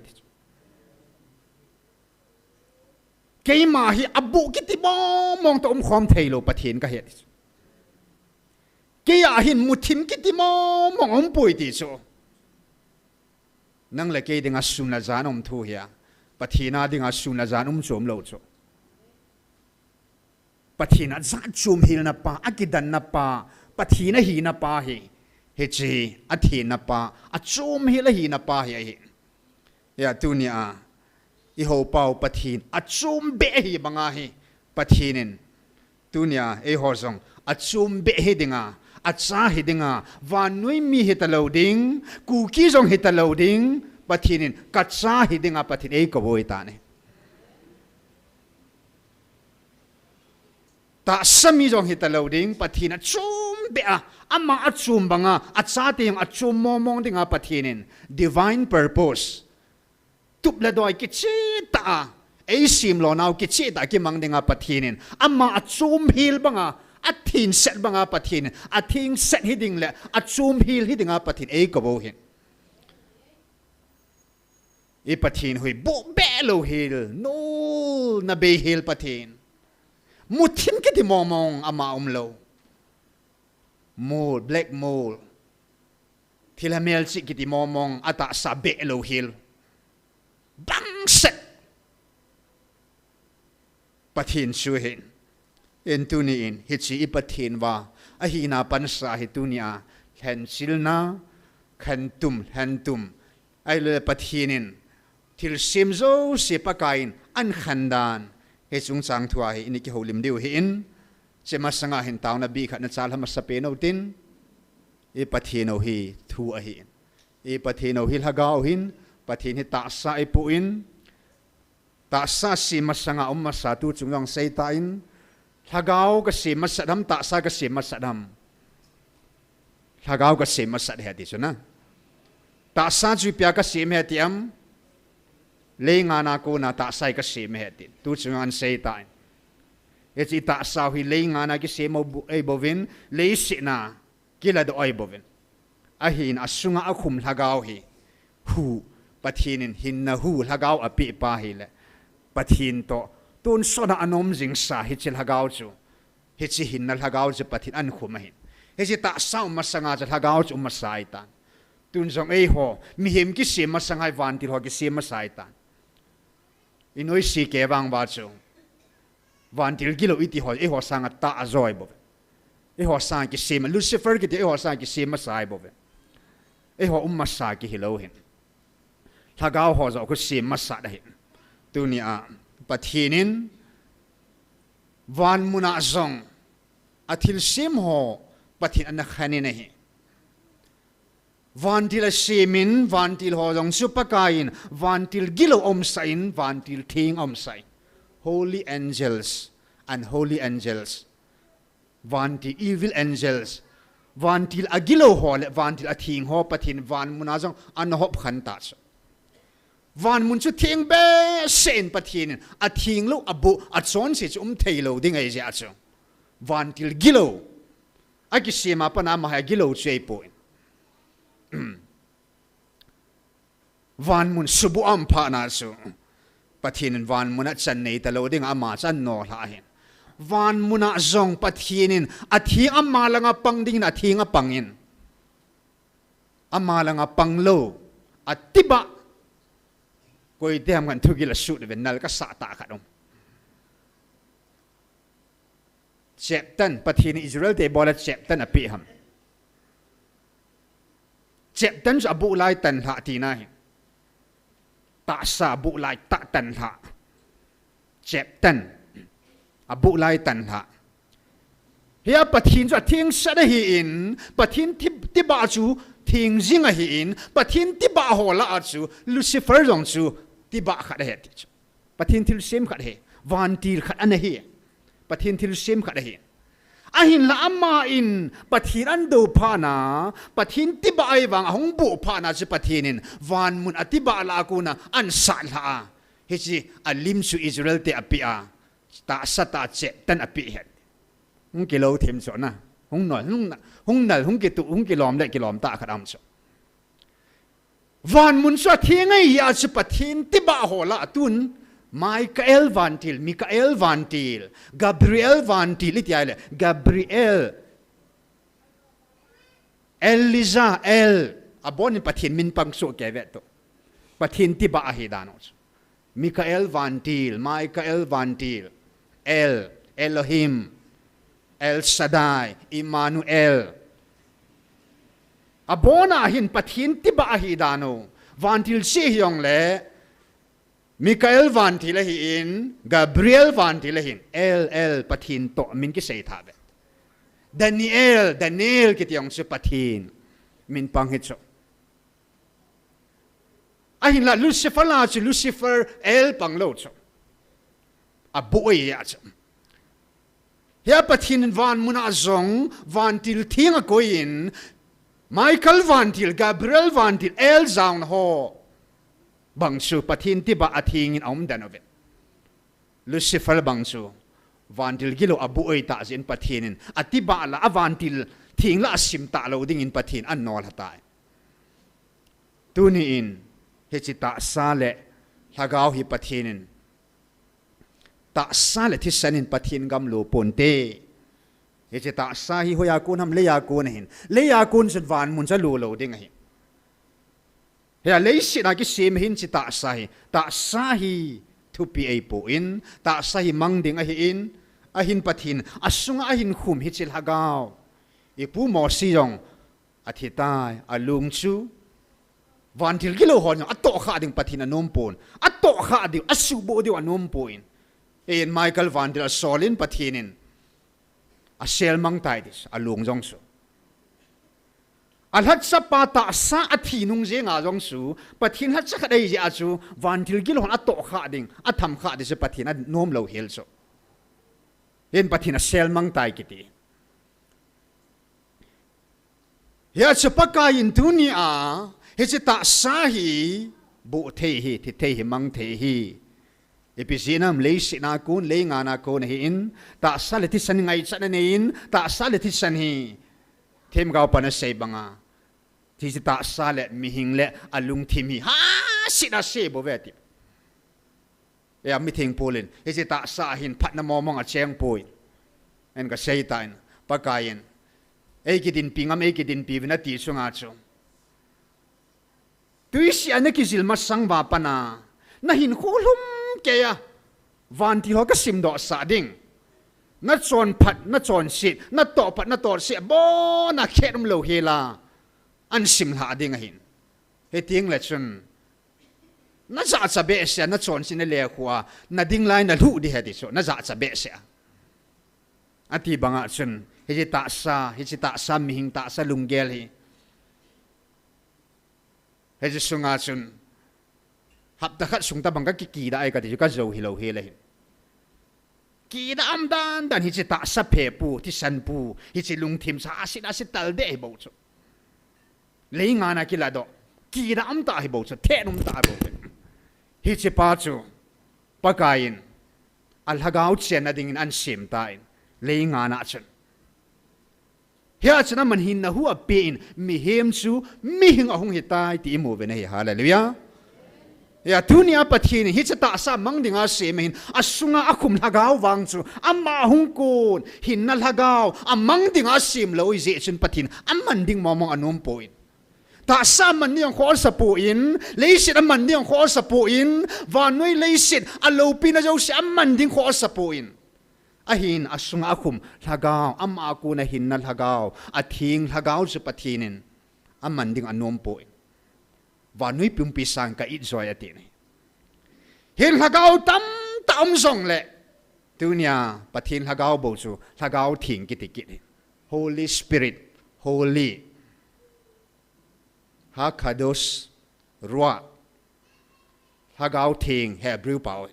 Keima hi aboh kiti mongmong toh umkhom theilou Pathen kahi. Keiya hin muthim kiti mongmong aumpoi ti chu. Nang le kei dinga sun le jan um thu hia, Pathen a dinga sun le jan um chu umlou chu. Pathen a jat chom helna pa, akidanna pa, Pathen ahina pa hi, hiche athenna pa, achom hel ahina pa hi ahi. Hia tunia ihou pau Pathen achom beh ahi banga hi, Pathen in tunia eiho jong achom beh hi dinga, acha hi dinga, vannoi mi hitalou ding, Kuki jong hitalou ding, Pathen in kacha hi dinga Pathen eikou ahitan ahi. Tahsa mi jong hitalou ding, Pathen achom beh a, ama achom banga, achate jong achom mongmong dinga Pathen in divine purpose, tup le doi kicheh tah a, eisemlou nau kicheh tah a kimang dinga Pathen in ama achom hel banga, athengset banga Pathen in athengset hi ding le achom hel hi dinga Pathen eikou ahin. I Pathen hi bohbeh louhel, nolna beihel Pathen. Muthim kiti mongmong ama umlou. Mold, black mold. Thilha melchih kiti mongmong, atahsa beh louhel. Bangset Pathen chu ahin. Hin tuni in hiche i Pathen va ahina pansa hi tunia lhenchilna, khentum, lhentum, ahilou le Pathen in thilsem jouse Pakaiyin ahin khen dan, hiche chungchang thua hi ina kihoulim diu ahin, hiche masanga hin taona bih khat nachal ha masapen utin, i Pathen u hi thu ahin. I Pathen u hi lhagao ahin, Pathen hi tahsa eipoh in, tahsa sem masanga um masa tuchung jong seitan, lhagao kasem masat ham, tahsa kasem masat ham? Lhagao kasem masat ahi ati chu na. Tahsa chu ipi a kasem ahi ati ham? Leingan a kona tahsa hi kasem ahi ati. Tuchung jong aseitan. Hiche tahsa u hi leingan a kisem u bu-, ahibouvin, leiset a kiladoh ahibouvin. Ahin asunga akhum lhagao hi, hu, Pathen in hinna hu lhagao apeh pa ahile, Pathen toh tonsot a ana um jingsa hiche lhagao chu, hiche hinna lhagao chu Pathen in ahin khum ahin. Hiche tahsa um masanga chu lhagao chu um masa ahitan. Tun jong eiho mihem kisem masanga hi vantil ho kisem masa ahitan. I noise kei vang uva chu vantil gilou iti ho eiho sanga tah ajo ahibouve. Eiho sanga kisem, Lucifer kiti eiho sanga kisem masa ahibouve. Eiho um masa kihilou ahin. Lhagao ho joh khu sem masat ahin. Tunia Pathen in van muna jong athilsem ho Pathen in ana khen in ahi. Vantil asemin, vantil ho jong chu Pakaiyin, vantil gilou aumsa in, vantil theng aumsa in. Holy angels and holy angels. Vantil evil angels. Vantil agilou ho le vantil atheng ho Pathen van muna jong ana hop khen ta chu. Van mun chu theng behseh in Pathen in atheng lou, aboh, achonse chu um thei lou ding ahi jeh a chu. Vantil gilou. Akisem a pat a ama hi agilou chu ahipoi. Van mun subuh a um phat na chu Pathen in van mun a chan nei talou ding a ama chan nolhah ahin. Van muna jong Pathen in atheng ama langa pang dingin atheng apang in. Ama langa pang lou, atibah. Koite ham khat thugil asut uvin nal kasah tah khat um. Cheptan, Pathen in Israel te bol a cheptan apeh ham? Cheptan chu abuh lai tanlhah tina ahi. Tahsa abuh lai tah tanlhah. Cheptan. Abuh lai tan lha. Hia Pathen chu atheng sat ahin, Pathen ti, tibah chu theng jing ahin, Pathen tibah ho lah a chu Lucifer jong chu tibah khat ahi ti chu. Pathen thilsem khat ahi, vantil khat ana hi. Pathen thilsem khat ahi. Ahinla ama in Pathen adou phat na, Pathen tibah ahi vang ahung buh phat na chu Pathen in vanmun a tibah lah a kona ahin sat lha a. Hiche alim chu Israel te apeh a. Tahsa tah cheh tan apeh hen. Hung kilou thim chu na. Hung nal, hung nal, hung nal, hung kitu, hung kilom le kilom tah khat aum chu. Vanmun chu atheng ahi a chu Pathen tibah ho lah a tun. Michael vantil, Michael vantil, Gabriel vantil iti ahile. Gabriel, Elijah, El, abonin Pathen min pang soh kei ve tu. Pathen tibah ahi dan u chu. Michael vantil, Michael vantil, El, Elohim, El Shaddai, Emmanuel. Abona hin Pathen tibah ahi dan u. Vantil cheh hijongle, Michael vantil ahin, Gabriel vantil ahin, El, El, Pathen toh min kisei tha ve. Daniel, Daniel kiti jong chu Pathen min pang hi chu. Ahinla Lucifer lah a chu Lucifer, El pang lou chu. Abuh ahi a chu. Hia Pathen in vanmun a jong vantil theng akoi in, Michael vantil, Gabriel vantil, El jao na ho bang chu Pathen tibah atheng in aum den uve. Lucifer bang chu vantil gilou abuh ahi tah jeh in Pathen in atibah lah a vantil theng lah a sim talou dingin Pathen ahin nol lha tai. Tuni in hiche tahsa le lhagao hi Pathen in, tahsa le thisan in Pathen gam lo ponte. Hiche tahsa hi hoiya kon ham, leiya kon ahin. Leiya kon chun vanmun chu alo lo ding ahi. Hia leiset a kisem ahin hiche tahsa hi. Tahsa hi thupi ahipoi, tahsa hi mang ding ahin, ahin Pathen asunga ahin khum hiche lhagao. Ipu Mosi jong athi tai, alung chu. Vantil gilou hon jong atohkhah ding Pathen anom pon. Atohkhah diu, asuhboh diu anom poi. Eiin Michael vantil asol in Pathen in asel mang tai ti chu, alung jong chu. Alhacha pa tahsa athi nung jenga jong chu, Pathen lhacha khat ahi jeh a chu, vantil gilou hon atohkhah ding, atham khah ding chu Pathen anom lou hel chu. Eiin Pathen asel mang tai kiti. Hia chu Pakai in tuni a, hiche tahsa hi, buh thei hi, thi thei hi, mang thei hi. Ipi jeh ham, leiset a kon, leingan a kon ahin, tahsa le thisan hi ngaichatna nei in, tahsa le thisan hi, themgao pan asei banga, hiche tahsa le mihing le alungthim hi, haset a se bou ve ti. Eiin mitheng pol in, hiche tahsa hin phatna mong mong acheng poi. Eiin kasei tan, Pakai in, eikidinpi ngam, eikidinpi uvin ati sunga chu. Twisih a nakijil masang uva pat a, nahinkho lhum keiya, vantil ho kasimdoh sah ding. Nachonphat, nachonset, natohphat, natohset, abona khet umlou hel a, ahin sim lha ding ahin. Hiteng le chun, najahcha behseh a, nachonset, nalekhu a, nading lai nalhuh ding ahi ti chu, najahcha behseh a. Ati banga chun, hiche tahsa, hiche tahsa mihing, tahsa lunggel hi. Hiche sunga chun, hapta khat sung tobang kakikida ahi kati chu kajou hilou hel ahi. Kida um dan dan hiche tahsa phepu, thisan pu, hiche lungthim chu haset a se tal deh ahi bou chu. Leingan a kiladoh, kida um tah ahi bou chu, thet um tah ahi bou chu. Hiche pa chu, Pakai in, alhagao chenna dingin ahin sem tan, leingan a chun. Hia chun aman hinna hu apen, mihem chu mihing ahung hitai ti imu uvin ahi, hallelujah. Hia tunia Pathen in hiche tahsa mang dinga asem ahin, asunga akhum lhagao vang chu, ama ahung kon, hinna lhagao, amang dinga asem lou ahijeh chun Pathen, aman ding mong mong anom poi. Tahsa aman ding jong khoh asa poi, leiset aman ding jong khoh asa poi, vannoi leiset, aloupina jouse aman ding khoh asa poi. Ahin asunga akhum lhagao, ama a kona hinna lhagao, atheng lhagao chu Pathen in aman ding anom poi. Vannoi pumpi sang ka it joi ati ahi. Hin lhagao tamtah um jongle, Tunia Pathen Lhagao bou chu Lhagao Theng kiti kit hi. Holy Spirit, Holy, Hakadosh, Ruach, Lhagao Theng, Hebrew pao.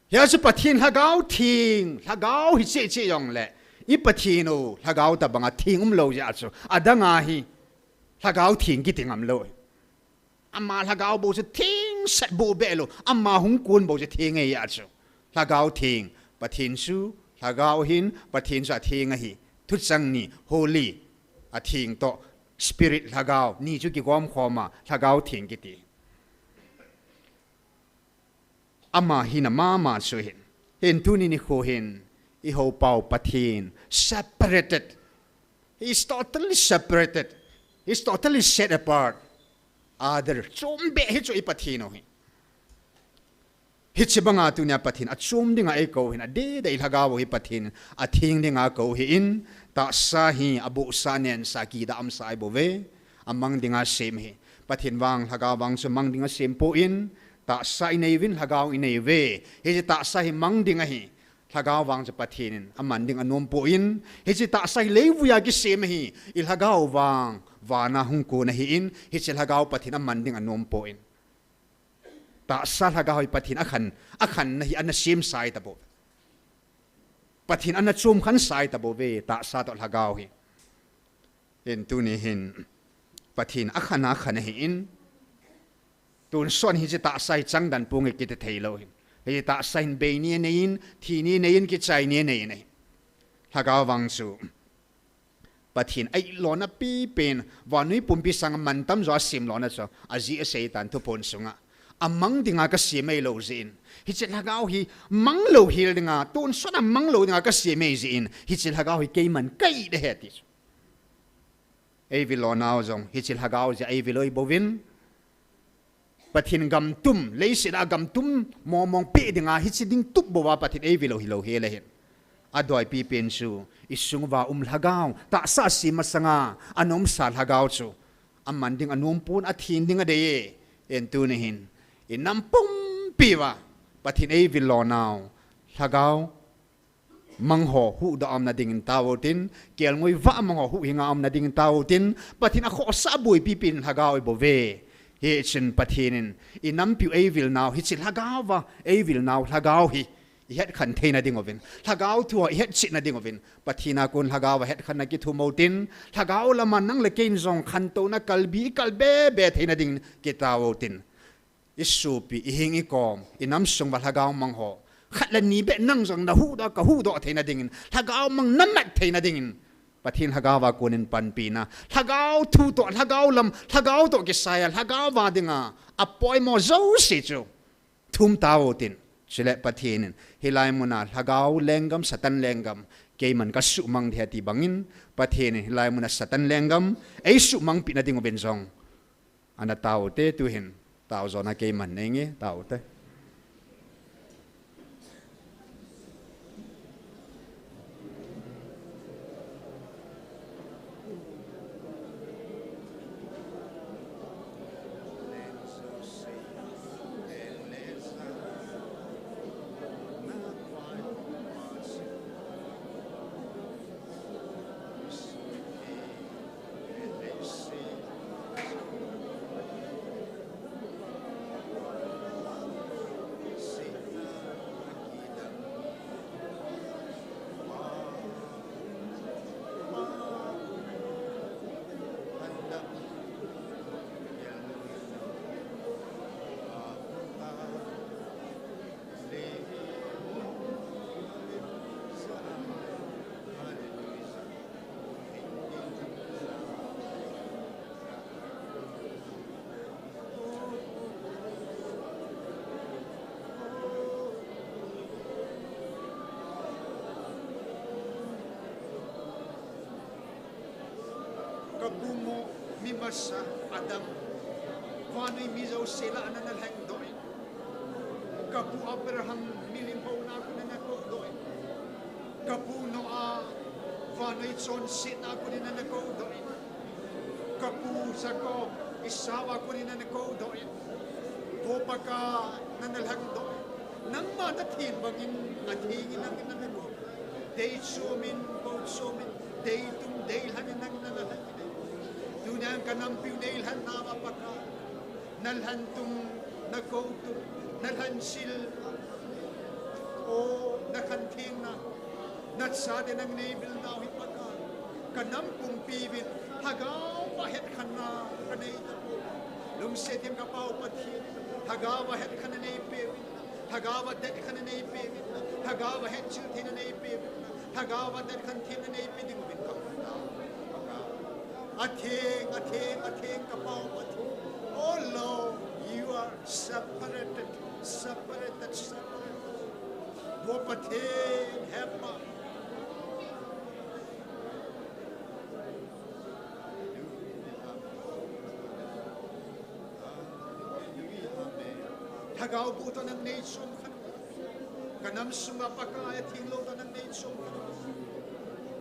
Hia chu Pathen Lhagao Theng, Lhagao hi cheh cheh jongle, i Pathen u Lhagao tabanga theng umlou jeh chu, adanga hi Lhagao Theng kiti ngam lou. Ama Lhagao bou chu thengsel bou beh lou, ama hung kon bou chu theng ahi a chu. Lhagao Theng, Pathen chu Lhagao ahin, Pathen chu atheng ahi. Thuchang ni, holy, atheng toh, Spirit Lhagao, ni chu kigom khoma, Lhagao Theng kiti. Ama hina mama chu ahin. Hin tuni nikho hin, i hopau Pathen, separated. He is totally separated. He is totally set apart. Other. Chom beh hi chu i Pathen u hi. Hiche banga tunia Pathen achom dinga eikou hin, adeh deh i Lhagao u hi Pathen atheng dinga akou hi in, tahsa hi abohsa nensa kida amsa ahi bou ve, amang dinga sem hi. Pathen vang, Lhagao vang chu mang dinga sem poi, tahsa inei uvin, Lhagao inei uve. Hiche tahsa hi mang ding ahi. Lhagao vang chu Pathen in aman ding anom poi, hiche tahsa hi leivuia kisem ahi. I Lhagao vang, vana hung kon ahi in, hiche Lhagao Pathen aman ding anom poi. Tahsa Lhagao hi Pathen akhan, akhanna hi ana semsa ahi tabou. Pathen ana chom khansa ahi tabou ve, tahsa toh Lhagao hi. Hin tuni hin, Pathen akhan akhan ahi in, tonsot hiche tahsa hi changdan ponge kiti thei lou hin. Hiche tahsa hin bei ni anei in, thi ni anei in, kichai ni anei in ahi. Lhagao vang chu Pathen a-it lona pipen, vannoi pumpi sanga mantam jo asem lona chu, ajeh asei tan thuphon sunga. Amang dinga kasem ahilou jeh in, hiche Lhagao hi mang lou hel dinga, tonsot a mang lou dinga kasem ahi jeh in, hiche Lhagao hi keiman ka-it ahi ti chu. Eivil lonau jong, hiche Lhagao jeh a eivil u ahi bouvin, Pathen gam tum, leiset a gam tum mong mong peh dinga, hiche ding tup bouva Pathen eivil u hilou hel ahin. Adoi pipen chu, isung uva um Lhagao, tahsa asem masanga ana umsa Lhagao chu, aman ding anom pon, athen ding adei e. Hin tuni hin, inam pumpi uva Pathen eivil lonau Lhagao mang ho huhdoh a umna dingin tao utin, kelngoi vah mang ho huhhinga umna dingin tao utin, Pathen akhohsah boipi pen Lhagao ahi bouve. Hichun Pathen in, inampiu eivilnau, hiche Lhagao va eivilnau Lhagao hi ihet khen theina ding uvin, Lhagao thu a ihet chetna ding uvin, Pathen a kon Lhagao va hetkhenna kithum utin, Lhagao lama nang le keiin jong khantouna kalbi ikal bebe theina dingin kitao utin. Isopi, ihing ikom, inam sung uva Lhagao mang ho, khat le ni beh nang jong nahuhdoh, kahuhdoh theina dingin, Lhagao mang namat theina dingin, Pathen Lhagao a konin panpina, Lhagao thu toh, Lhagao lam, Lhagao toh kisaiya, Lhagao a dinga apoimo jouse chu thum tao utin. Chule Pathen in, hilai muna Lhagao lenggam, Satan lenggam, keiman kasuhmang ding ahi ati bangin, Pathen in hilai muna Satan lenggam eisuhmangpeh na ding uvin jong ana tao ute, tuhin tao jona keiman neinge, tao ute. Kapu mo, mi masa Adam, vannoi mi jouse lah a nana lhengdoh in. Kapu Abraham, milim houna a kon nana koudoh in. Kapu Noah, vannoi chonsetna a kon nana koudoh in. Kapu Jacob, Esau a kon nana koudoh in. Pakai, nana lhangdoh. Nangma nathem bangin, atheng in nangin nana go. Dei chomin, kou chomin, dei tum, dei lhan in nangin nana lhan in. Tuni'n kanampiu neilhan nauva Pakai. Nalhan tum, nakou tum, nalhan sil. O, nakhan thengna. Nachate nangin neivil nau hi Pakai. Kanam pumpi uvin, Lhagao a hetkhenna kanei tapoi. Lungset in kapau Pathen, Lhagao a hetkhenna neipeh uvin, Lhagao a hetkhenna neipeh uvin, Lhagao a hetchil theina neipeh uvin, Lhagao a hetkhen theina neipeh diuvin kahung tao. Atheng, atheng, atheng kapau Pathen. Oh Lord, you are separated, separated, separated. Tua Pathen hepa. Lhagao boh tah nangin neichom khen. Kanam sunga Pakai atheng lou tah nangin neichom khen.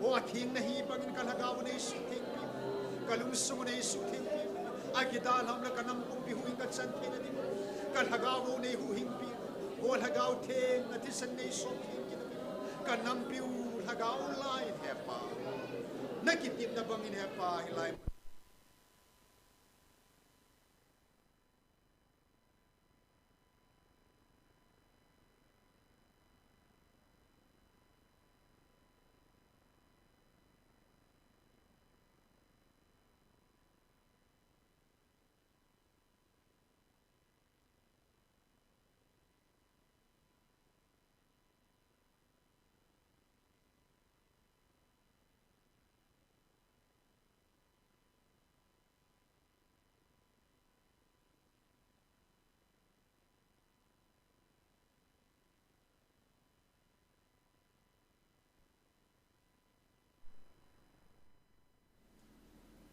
O atheng nahi bangin kalhagao neisuhthengpi. Kalungsung neisuhthengpi. Akidalham le kanam pumpi huhhing kachan theina ding. Kalhagao neihuhhingpi. O Lhagao Theng, nathisan neichom khen. Kanampiu Lhagao lai hepa. Nakitepna bangin hepa hilai.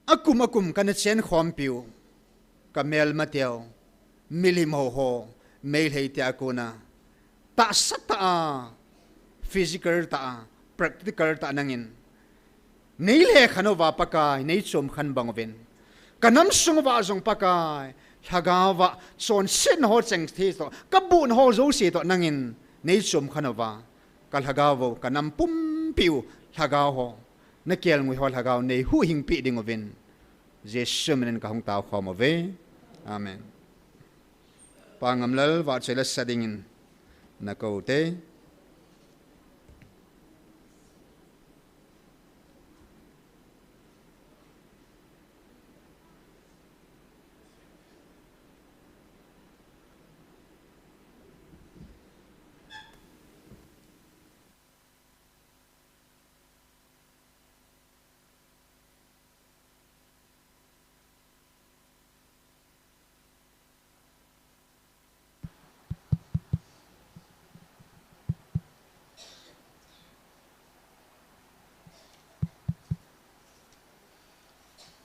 Akum akum kana chenkhompiu, kamelmateu, milim ho ho, Meitei tia kona, tahsa tah a, physical tah a, practical tah a nangin neilhekhen uva Pakai, neichom khen bang uvin. Kanam sung uva jong Pakai, Lhagao a chonsetna ho chengthei toh, kabohna ho jouse toh nangin neichom khen uva. Kalhagao, kanam pumpiu Lhagao ho, nakelngoi ho Lhagao neihuhhingpi diuvin. Jesu minin kahung taokhom uve. Amen. Pa Ngamlal, vahchoi lasa dingin nakou te.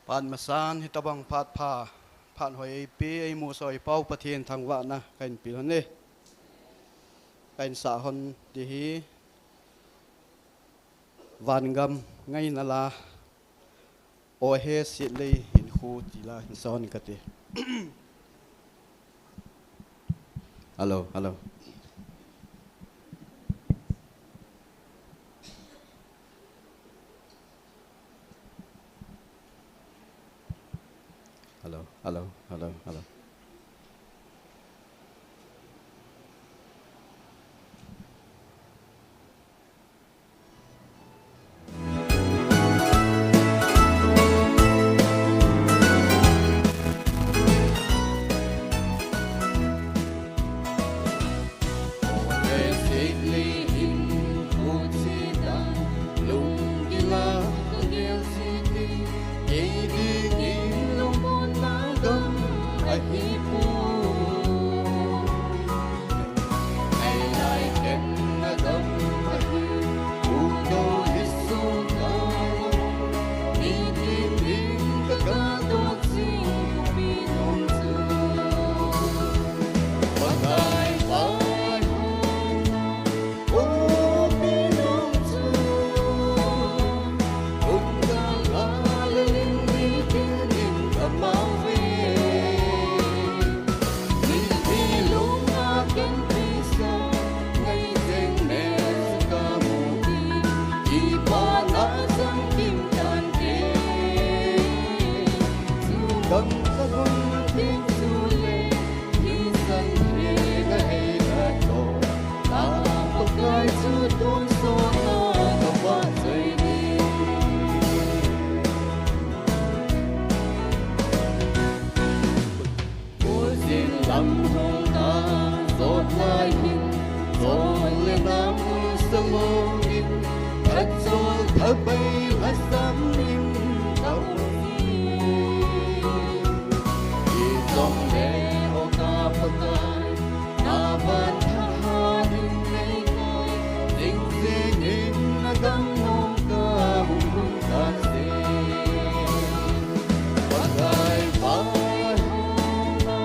Phat masan hitabang phat pha, phat hoi eipeh, eimusah eipao Pathen thangvahna kahin pe lhon e. Kahin sah lhon ding ahi. Vangam ngaina la, o he sitlei hinkho ti la hin sah lhon kate. Hello, hello. Hello, hello, hello, hello. Ang hung a sot lai hin, sot le nam salong in, khat sol thabai hasam in, ka usi. I song le o ka Pakai, na ban tha ha ding nei kai, ding ding in na gam nom ka hung hung ka se. Pakai, Pakai, hung na,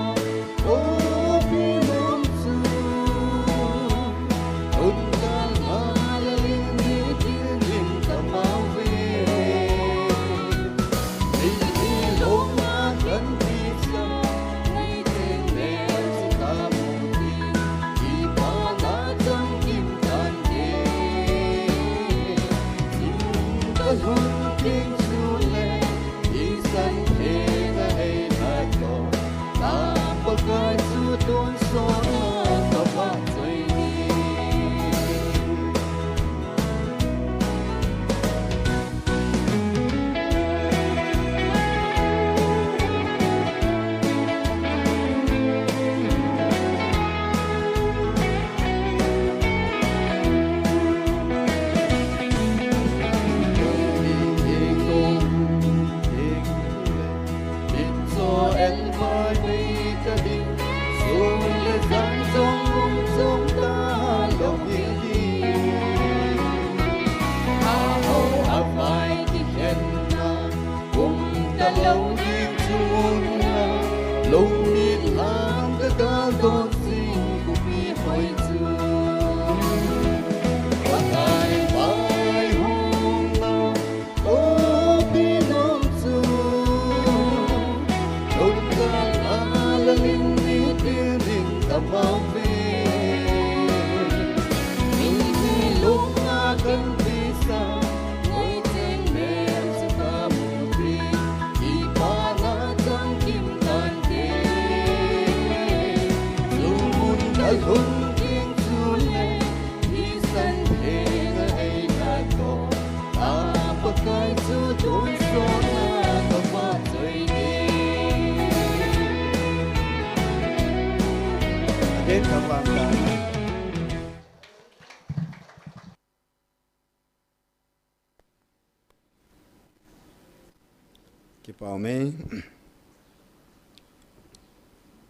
Kipau me.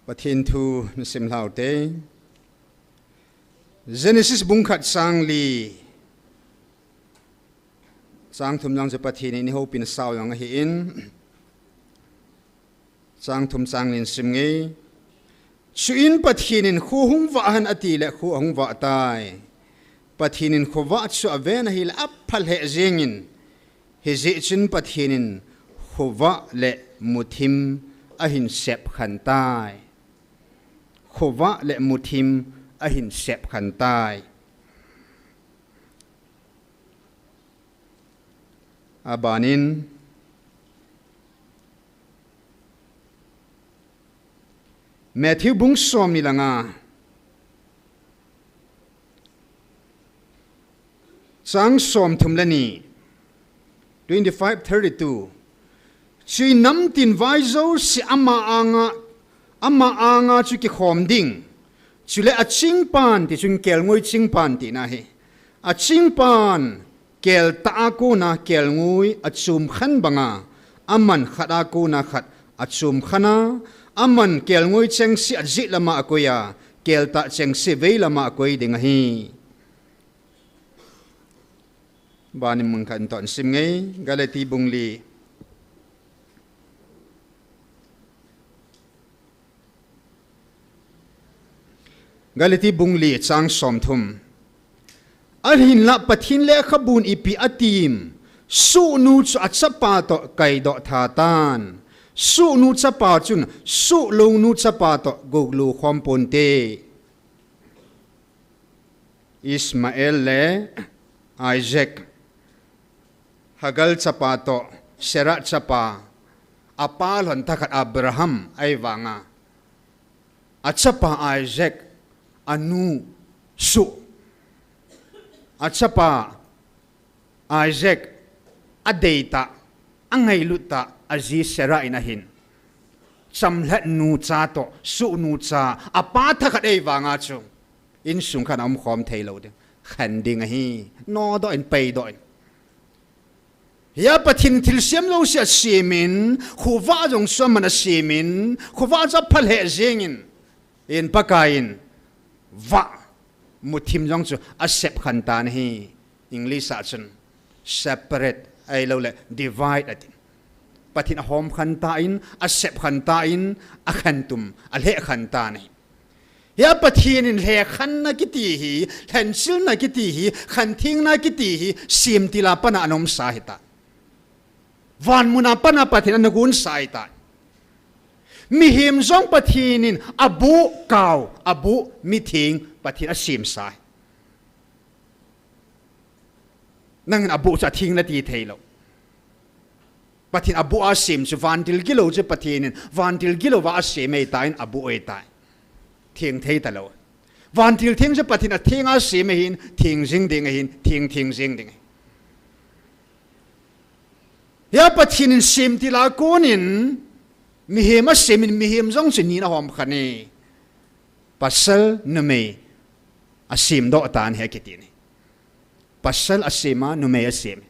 Pathen thu nasim lhau te. Genesis bung khat chang li. Chang thum jong chu Pathen in eihopina sao jong ahin. Chang thum chang li sim nge. Chuin Pathen in kho hung vah hen ati le kho ahung vah tai. Pathen in khovah chu aven ahile apha lheh jengin. Hijeh chun Pathen in khovah le muthim ahin sep khen tai. Khovah le muthim ahin sep khen tai. Abanin Matthew bung som ni le nga, chang som thum le ni, twenty-five thirty-two. Chuin namtin vai jouse ama anga, ama anga chu kikhom ding. Chule achingpan, ti chun kelngoi chingpan tina ahi. Achingpan keltah a kona kelngoi achum khen banga, aman khat a kona khat achum khen a, aman kelngoi chengse ajet lama akoi a, keltah chengse vei lama akoi ding ahi. Abanin mun khat in toh sim nge, Galati bung li. Galati bung li chang som thum. Ahinlah Pathen lekhabun ipi atim, sohnu chu achapa toh kaidoh tha tan, sohnu chapa chun sohlounu chapa toh goglu khom ponte. Ishmael le Isaac, Hagar chapa toh Sarah chapa, apa lhon thakhat Abraham ahi vanga, achapa Isaac anu soh, achapa Isaac adeitah, angailut tah, aji Sarah in ahin. Chamlhat nu cha toh, suh nu cha, a pa thakhat ei vanga chu, insung khat a um khom thei lou ding. Khen ding ahi, no doh in, pei doh in. Hia Pathen thilsem jouse a semin, khovah jong chu aman a semin, khovah chu a pha lheh jengin, in Pakai in, vah, muthim jong chu a sep khen tan ahi. English a chun, separate, ahilouleh, divide ati. Pathen a hom khen tan, a sep khen tan, a khen tum, a lheh khen tan ahi. Hia Pathen in lhekhenna kiti hi, lhenchilna kiti hi, khenthengna kiti hi, semtil a pat a ana umsa ahitai. Van mun a pat a Pathen ana gonsa ahitai. Mihem jong Pathen in aboh kau, aboh mitheng Pathen a semsa ahi. Nangin aboh chu atheng nati thei lou. Pathen aboh a sem chu vantil gilou chu Pathen in, vantil gilou va a sem ahitai, aboh ahitai. Theng thei talou. Vantil theng chu Pathen a theng a sem ahin, theng jing ding ahin, theng theng jing ding ahi. Hia Pathen in semtil a konin, mihem a semin, mihem jong chu ni in a hom khen e. Pasal numei a sem doh tan ahi kiti ahi. Pasal a sem a, numei a sem.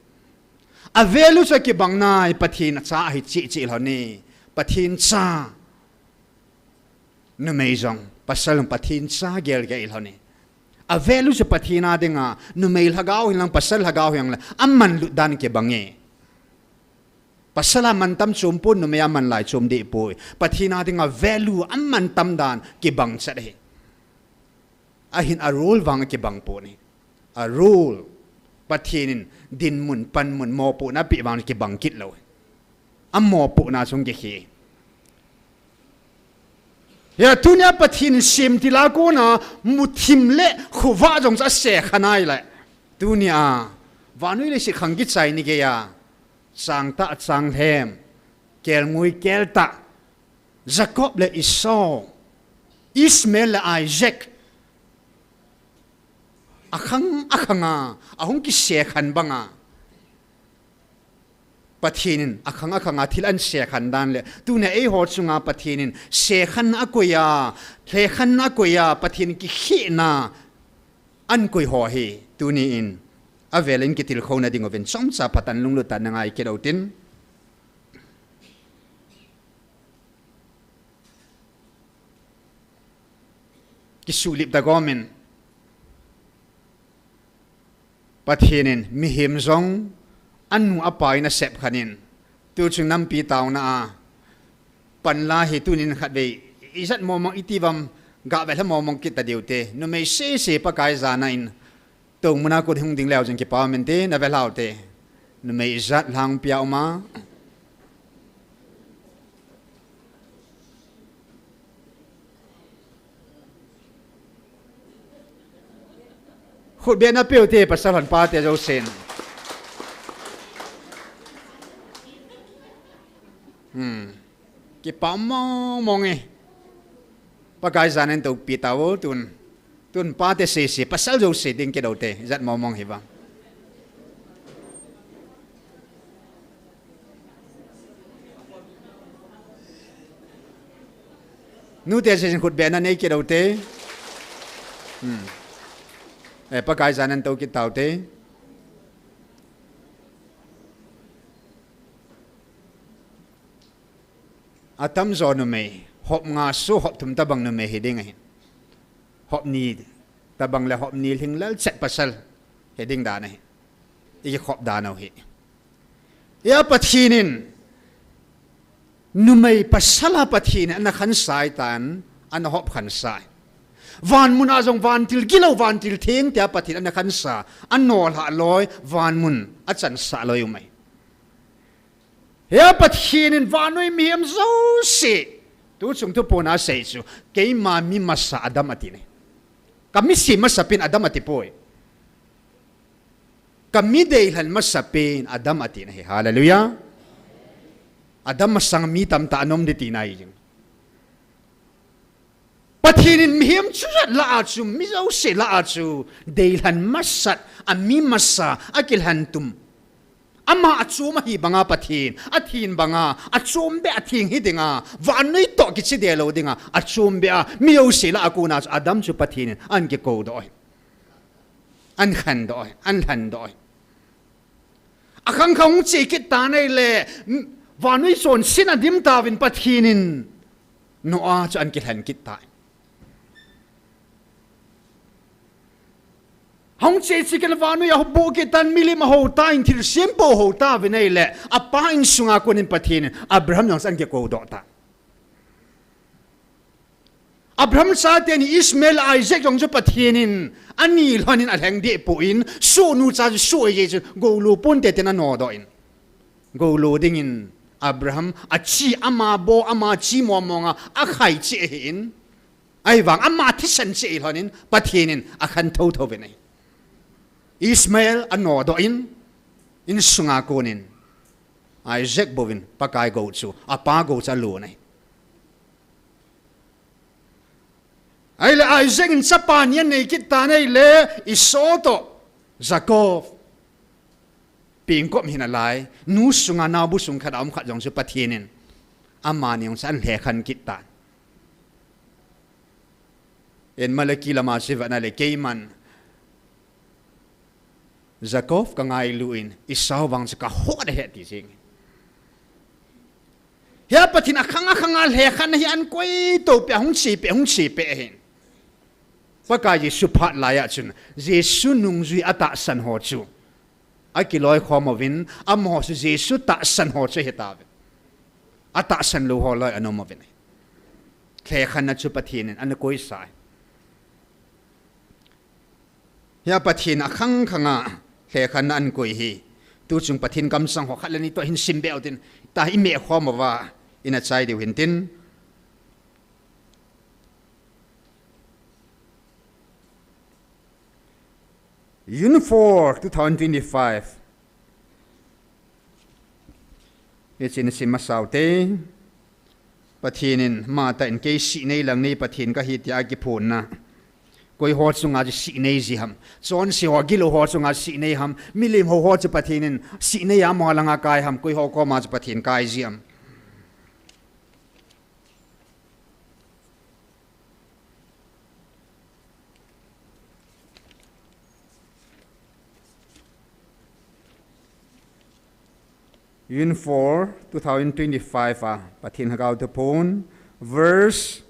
A value chu kibang nai, Pathen cha ahi cheh cheh lhon e. Pathen cha. Numei jong, pasal jong Pathen cha gel gel lhon e. A value chu Pathen a dinga, numei lhagao hihen lang, pasal lhagao hihen lang, aman lut dan kibang e. Pasal a mantam chom pon, numei a man lai chom deh poi. Pathen a dinga value a mantam dan kibang chet ahi. Ahin a role vang kibang pon ahi. A role, Pathen in dinmun, panmun, mopohna apeh vang kibang kit lou. A mopohna chung kikhel. Hia tunia Pathen in semtil a kona muthim le khovah jong chu a sekhen ahile. Tunia, vannoi leiset khang kichai ni geiya. Changtah changlhem, kelngoi keltah, Jacob le Esau, Ishmael le Isaac, akhang akhanga ahung kisekhen banga, Pathen in akhang akhanga thil ahin sekhen dan le, tunia eiho chunga Pathen in sekhenna akoiya, lhekhenna akoiya, Pathen kikhehna ahin koi ho hi, tuni in avel in kitilkhouna ding uvin chomcha phatah in lunglut tah in na ngai kit utin. Kisuhlip tah gomin, Pathen in mihem jong anu apa in asep khen in, tuchung nampi taona a panla hi tunin khatvei ijat mong mong iti uvam, gah ve lha mong mong kit ta diu te, numei sese Pakai jana in Tou muna kut hung ding leu jing kipa um inte, na ve lhau te. Numei ijat lhang pia um a. Khut beh na peh u te, pasal hon pa te jousen. Hmm. Kipa mong mong e. Pakai jana in toupi tau tun. Tun pa te sese, pasal jouse ding kidou te, ijat mong mong hi vang. Nu te sese khut beh na nei kidou te. Hmm. Eh, Pakai jana in tou kit tau te. Atamjo numei, hop nga sung hop thum tabang numei hi ding ahi. Hop ni tabang le hop ni lhinglel chet pasal hi ding dan ahi. I khop dan u hi. Hia Pathen in numei pasal a Pathen in ana khansah tan, ana hop khansah. Van mun a jong vantil gilou, vantil theng tia Pathen ana khansah, anolhah loi, van mun achansah loi um ahi. Hia Pathen in vannoi mihem jouse, tuchung thuphon a asei chu, keima mi masa Adam ati ne. Ka mi sem masapen Adam ati poi. Ka mi deilhen masapen Adam ati ne. Hallelujah. Adam masang mi tamtah ana um ding tina ahi jing. Pathen in mihem chujat lah a chu, mi jouse lah a chu, deilhen masat, a mi masa, akilhen tum, Ama achom ahi banga Pathen, athin banga, achom beh a theng hi dinga, vannoi toh kichide lou dinga, achom beh a, mi jouse lah a kona chu Adam chu Pathen in ahin kikoudoh ahi. Ahin khandoh ahi, ahin lhandoh ahi. Akhang khat hung che kit tan ahile, vannoi chonsetna adim tauvin Pathen in Noah chu ahin kilhen kit tai. Hung che che kit le vannoi a boh kit tan, milim ahou tan, thilsem po ahou tauvin ahile, apa insunga konin Pathen in Abraham jong chu ahin kikoudoh tai. Abraham chaten Ishmael, Isaac jong chu Pathen in ani lhonin alheng deh poi, sohnu cha chu soh ahijeh chun, goulu ponte tin anodoh in. Goulu dingin Abraham achi, ama bou, ama chi mong monga akhai cheh ahin. Ahivang ama thisan cheh lhonin Pathen in akhan thotho uvin ahi. Ishmael anodoh in, insunga konin Isaac bouvin Pakai gou chu, apa gou chu alon ahi. Ahile Isaac in chapa ni anei kit tan ahile, Esau toh Jacob pengkop hin alai, nu sunga naobu sung khat a um khat jong chu Pathen in amani jong chu ahin lhekhan kit tan. Eiman Malachi lama chu ivet na le, keiman Jacob kangailu in, Esau vang chu kahot ahi ati jeng. Hia Pathen akhang akhanga lhekhanna hi ahin koito peh, ahung che peh, ahung che peh ahin. Pakai Jesu phat laiya chun, Jesu nungjui atahsan ho chu akiloikhom uvin, amaho chu Jesu tahsan ho chu ahitauve. Atahsan lou ho loi ana um uvin. Lhekhanna chu Pathen in ana koisa ahi. Hia Pathen akhang khanga lhekhanna ahin koi hi, tuchung Pathen kamsang ho khat le ni toh hin simbe utin, tua hi imeh khom uva ina chai diu hintin. June four, two thousand twenty-five. Hiche ina sim masa ute. Pathen in, amatah in kei sihnei langnei Pathen kahi tia akiphonna, koiho chunga chu sihnei ji ham? Chonse ho, gilou ho chunga sihnei ham? Milim hou ho chu Pathen in sihnei a amaho langa kai ham? Koiho koma chu Pathen kai ji ham? June four, two thousand twenty-five a Pathen Lhagao Thuphon, verse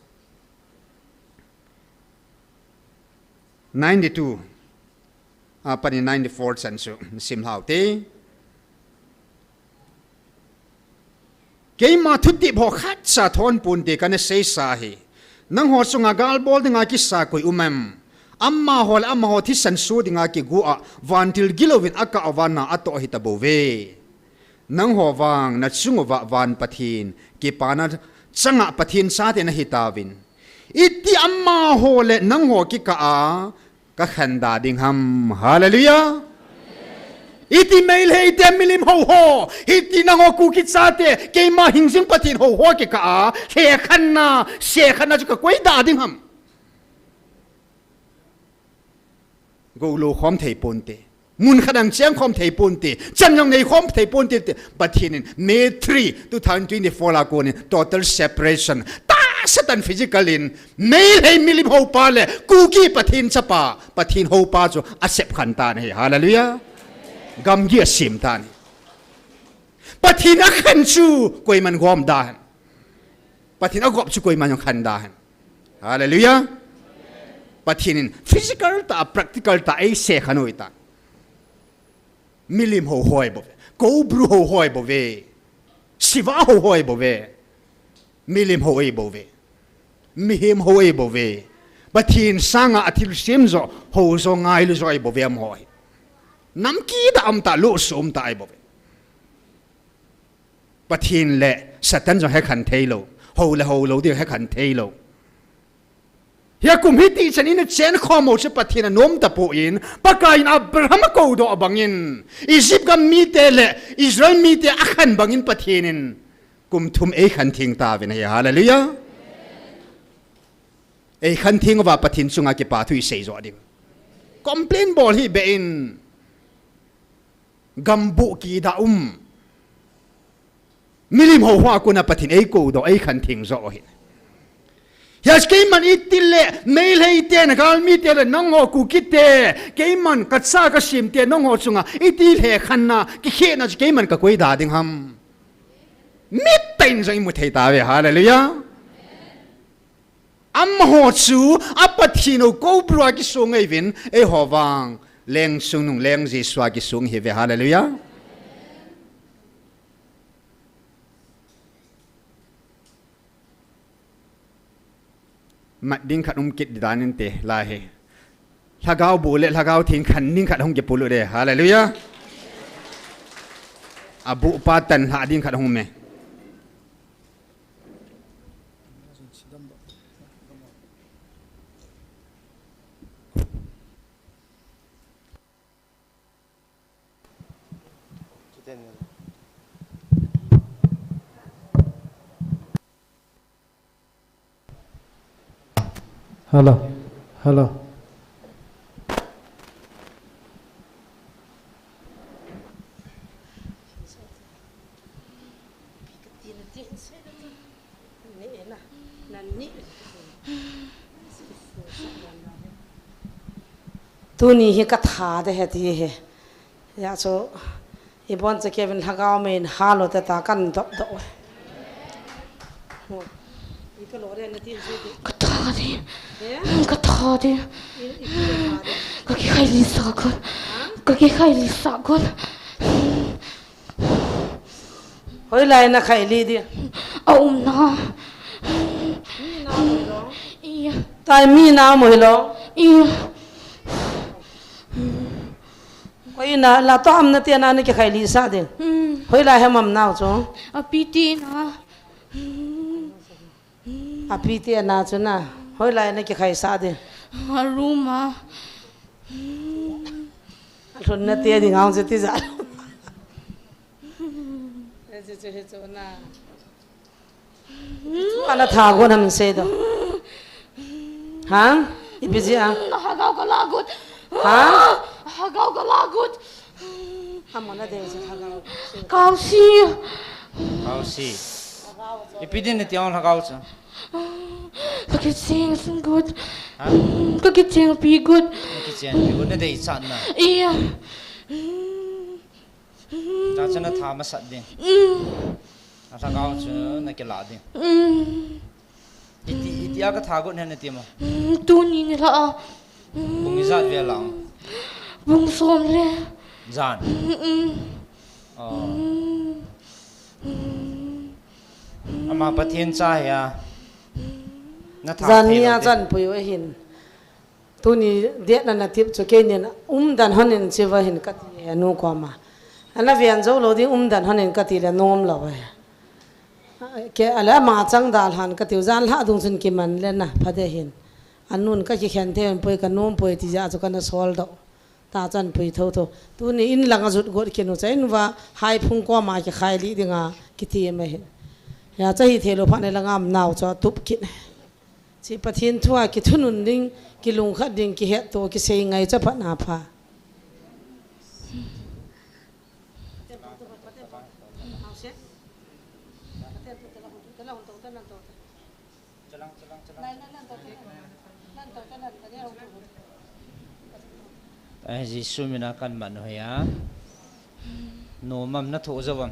ninety-two apat in ninety-four chan chu sim lhau te. Keima thutep ho khatcha thon ponte kana seisa hi. Nangho chunga gal bol dinga kisa koi um em? Amaho le amaho thisan soh dinga kigo a, vantil gilouvin akah uva na atoh ahi tabouve. Nangho vang nachung uva van Pathen, kipana changa Pathen chate nahi tauvin. Iti amaho le nangho kikah a kakhen da ding ham? Hallelujah. Iti Meitei te milim hou ho, hiti nangho Kuki chate, keima hingjing Pathen hou ho kikah a lhekhanna, sekhanna chu kakoi da ding ham? Goulou khom thei ponte. Mun khat a cheng khom thei ponte. Chan jong nei khom thei ponte. Pathen in May three, two thousand twenty-four a konin total separation. Tahsa tah in physical in Meitei milim hou pa le Kuki Pathen chapa, Pathen hou pa chu asep khen tan ahi. Hallelujah. Gamgi asem tan ahi. Pathen akhen chu koiman gom da hen. Pathen agop chu koiman jong khen da hen. Hallelujah. Pathen in physical tah a, practical tah a eisekhen u ahitan. Milim hou ho ahibouve. Koubru hou ho ahibouve. Siva hou ho ahibouve. Milim hou ahibouve. Mihem hou ahibouve. Pathen sanga athilsem jo, hou jo, ngailu jo ahibouve amaho hi. Nam kida um tah, lusu um tah ahibouve. Pathen le Satan jong hekhen theilou. Hou le houlou ding hekhen theilou. Hia kum hiti chan ina chen khom u chu Pathen anom tapon, Pakai in Abraham akoudoh bangin, Egypt gam mite le Israel mite akhen bangin Pathen in kum thum eikhen theng tauvin ahi. Hallelujah. Eikhen theng uva Pathen chunga kipa thu isei jo ding. Complain bol hih beh in. Gambuh kida um. Milim ho hoa kona Pathen eikou doh, eikhen theng jo ahi. Hias keiman itile, Meitei te, galmi te le, nangho Kuki te, keiman kacha kasim te, nangho chunga, itile khenna, kikhehna chu keiman kakoi da ding ham. Mittah in jong imu thei tauve, hallelujah. Amaho chu, a Pathen u Cobra kisong ahiuvin, eiho vang, Leng Sungnung, Leng Jesu a kisong ahiuve, hallelujah. Mat ding khat um kit ding dan inte lai hi. Lhagao bu le Lhagao Theng khen ding khat hung kipolut e. Hallelujah. Abu pa tan lha ding khat hung me. Hello. Hello. Tuni hi katha de he ti he. Ya chu, ibon cha Kevin Lhagao mei in halo te ta kan dop dop. Katha de. Katha de. Kakikhai lisa kon. Kakikhai lisa kon. Hoilai na khaili di? A um na. Mi na mo hilo? Iya. Tai mi na mo hilo? Iya. Koi na la to am na te na na kikhaili sa di? Hmm. Hoilai he mam nau chu? Api te na. Api te na chu na. Hoilai na kikhaisa di? A room a. Alhun na te di ngau chu ti ja. Hichu, hichu, hichu na. Ana tha gon ham sei do. Ha? Ipi jeh a? Lhagao kala got. Ha? Lhagao kala got. Amona de se Lhagao. Kausi. Kausi. Ipi din nati ang Lhagao cha? Kakicheng sung got. Ha? Kakicheng pi got. Kakicheng pi got na dei chan na. Iya. Cha cha na tha masat ding. Mm. A Lhagao chu na kila ding. Mm. Iti, iti a katha got hen nati mo? Mm, tuni ni la a. Mm. Bung ijat ve lang? Bung som le. Jan. Mm, mm. Oh. Mm. Mm. Ama Pathen cha hi a. Na tha jan thei ni lo a te. Jan pui u ahin. Tuni date na na tip chu keinin umdan hon in chiva hin kati he nu koma. Ana ven jou lou ding umdan hon in kati le nom lou he. Ke ale ama chang dal han kati u jan lha dung chun kiman le na pha de hin. Anun kakikhen thei poi kanom poi ti jeh chu kana sol doh. Ta chan pui tho tho. Tuni in lang a jut got kinu cha in va hai phung koma kikhai li dinga kiti ma hin. Ya cha hi thei lou pha ne la ngam nau cha tup kit. Chi Pathen thu a kithunun ding, kilungkhat ding, kihetto, kisei ngai chaphat na pha. Ai, Jesu mina kan man hoiya. Nomam na tho javam.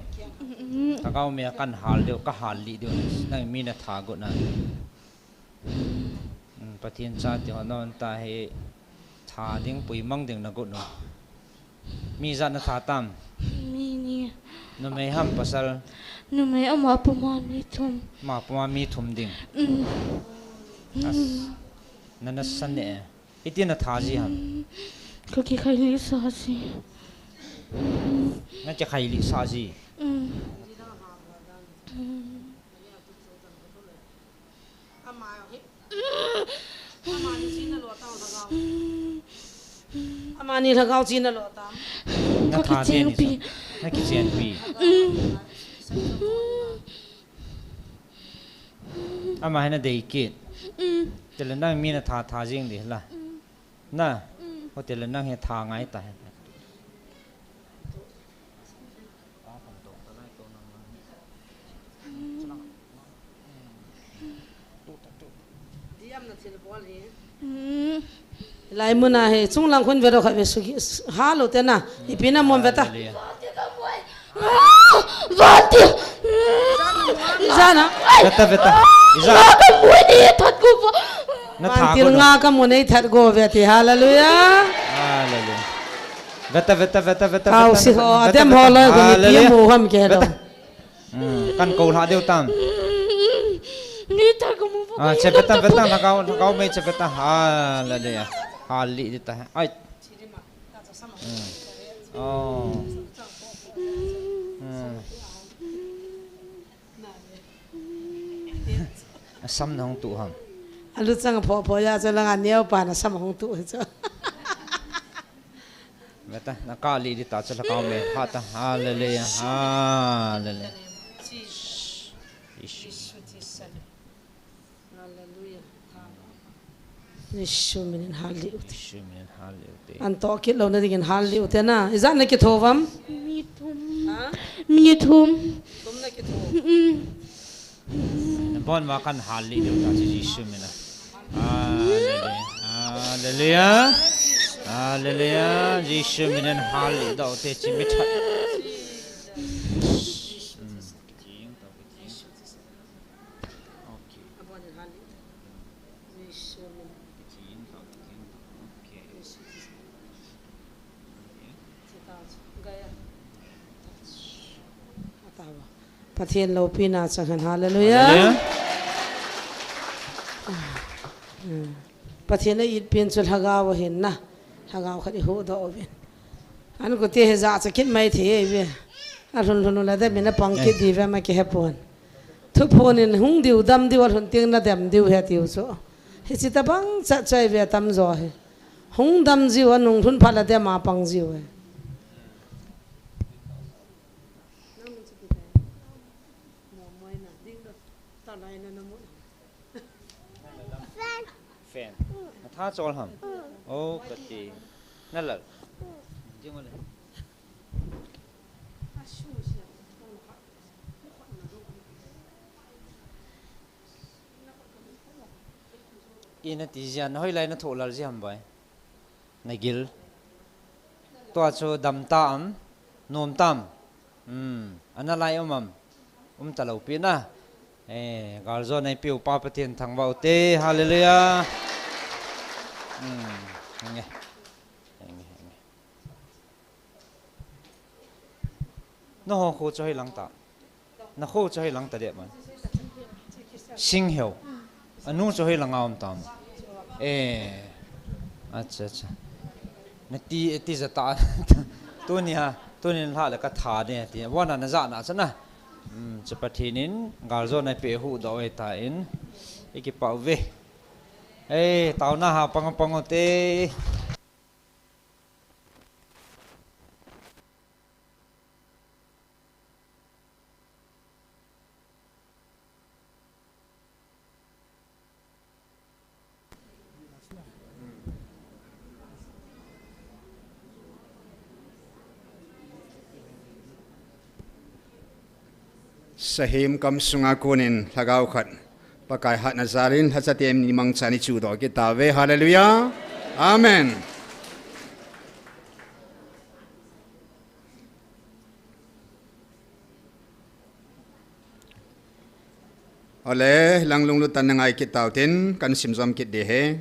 Lhagao mei a kan hal deu, ka hal li deu. Nang mi na tha got na. Um, Pathen cha ti ho non ta hi tha ding pui mang ding na got no. Mi ijat na tha tam? Mi ni. Numei ham pasal? Numei ama puma mi thum. Ama puma mi thum ding. Um. As, na na san ne. Iti na tha ji ham? Um, kakikhai li sa ji. Na kikhai li sa ji. Um. Um. Amani Lhagao chi na lo tam. Na tha te ni chu. Na kichen pi. Ama hi na dei kit. Tele nang mi na tha tha jing di la. Na. Ho tele nang hi tha ngai ta. Hmm. Lai muna hi, chunglang khun ve ro kha ve sugi, ha lo te na, ipi na mom ve ta. Hallelujah. Vanti. Jana. Ve ta, ve ta. Ija. Nga ka mu nei that go va. Na tha Vanti ko do. Nga ka mu nei that go ve ti. Hallelujah. Hallelujah. Ve ta, ve ta, ve ta, ve ta, Thau ve ta, si ve ta, ho, ve ta, adem ve ho ta. Lo ko ni pi Hallelujah. Mu ham ke Ve do. ta. Hmm, kan ko lha deu tam. Ni ta ko mu Ah, che ve ta, ve ta, lhagao, lhagao mei che ve ta. Hallelujah. Hallelujah ta. Ai. Hmm. Oh. Hmm. Asam na hung tu ham. Alu chang pho pho ya cho langa neo pa na sam hung tu cho. Ve ta, na ka li di ta, cha la ka me, ha ta, hallelujah, hallelujah. Jisu. Hallelujah. Jisu minin hallelujah. Jisu minin hallelujah. An to kit lo na dingin hallelujah na. Ijat na kitho vam? Mi thum. Ha? Mi thum. Thum na kitho. Mm. Bon ma kan hal li deu ta chu Jesu mina. Hallelujah. Hallelujah. Hallelujah. Jesu mina hal li dau te chi mi that. Mm. Okay. Okay. Pathen loupina chang hen, hallelujah. Hallelujah. Pathen a itpen chu lhagao ahin na. Lhagao khat i huhdoh uvin. An kute hi jachat kit mai thei ve. Alhun lhun u la dem in apang kit di ve ma kihe pon. Thuphon in hung diu dam diu alhun teng na dem diu he tiu chu. Hiche tabang chat choi ve tamjo hi. Hung dam jiu anung lhun phat la dem a pang jiu hi. Fan. Na tha chol ham. Oh, kati. Na lal. Jing ole. Ina ti jia, na hoilai na thoh lal ji ham bai. Na gil. Tua chu dam ta am, nom tam. Hmm, ana lai um am. Um ta lou pi na. Eh, galjo nei piu pa Pathen thangvah u te. Hallelujah. Hmm, nge. Nge, nge. Na ho kho chu hoi lang ta. Na kho chu hoi lang ta de man. Sing heu. Anu chu hoi lang a um tam. Eh. Acha, acha. Na ti, ti ja ta. Tunia, tunin lha le ka tha de ti. Wana na ja na cha na. Hmm, chu Pathen in galjo na pe huhdoh e ta in. I kipah uve. Eh, taona ha pang pang u te. Sahem kam sunga konin lhagao khat Pakai hatna jalin lhachatem ni mangchan i chuhdoh kit tauve. Hallelujah. Amen. Ole, lang lunglut tah in na ngai kit tau tin, kan simjom kit ding ahi.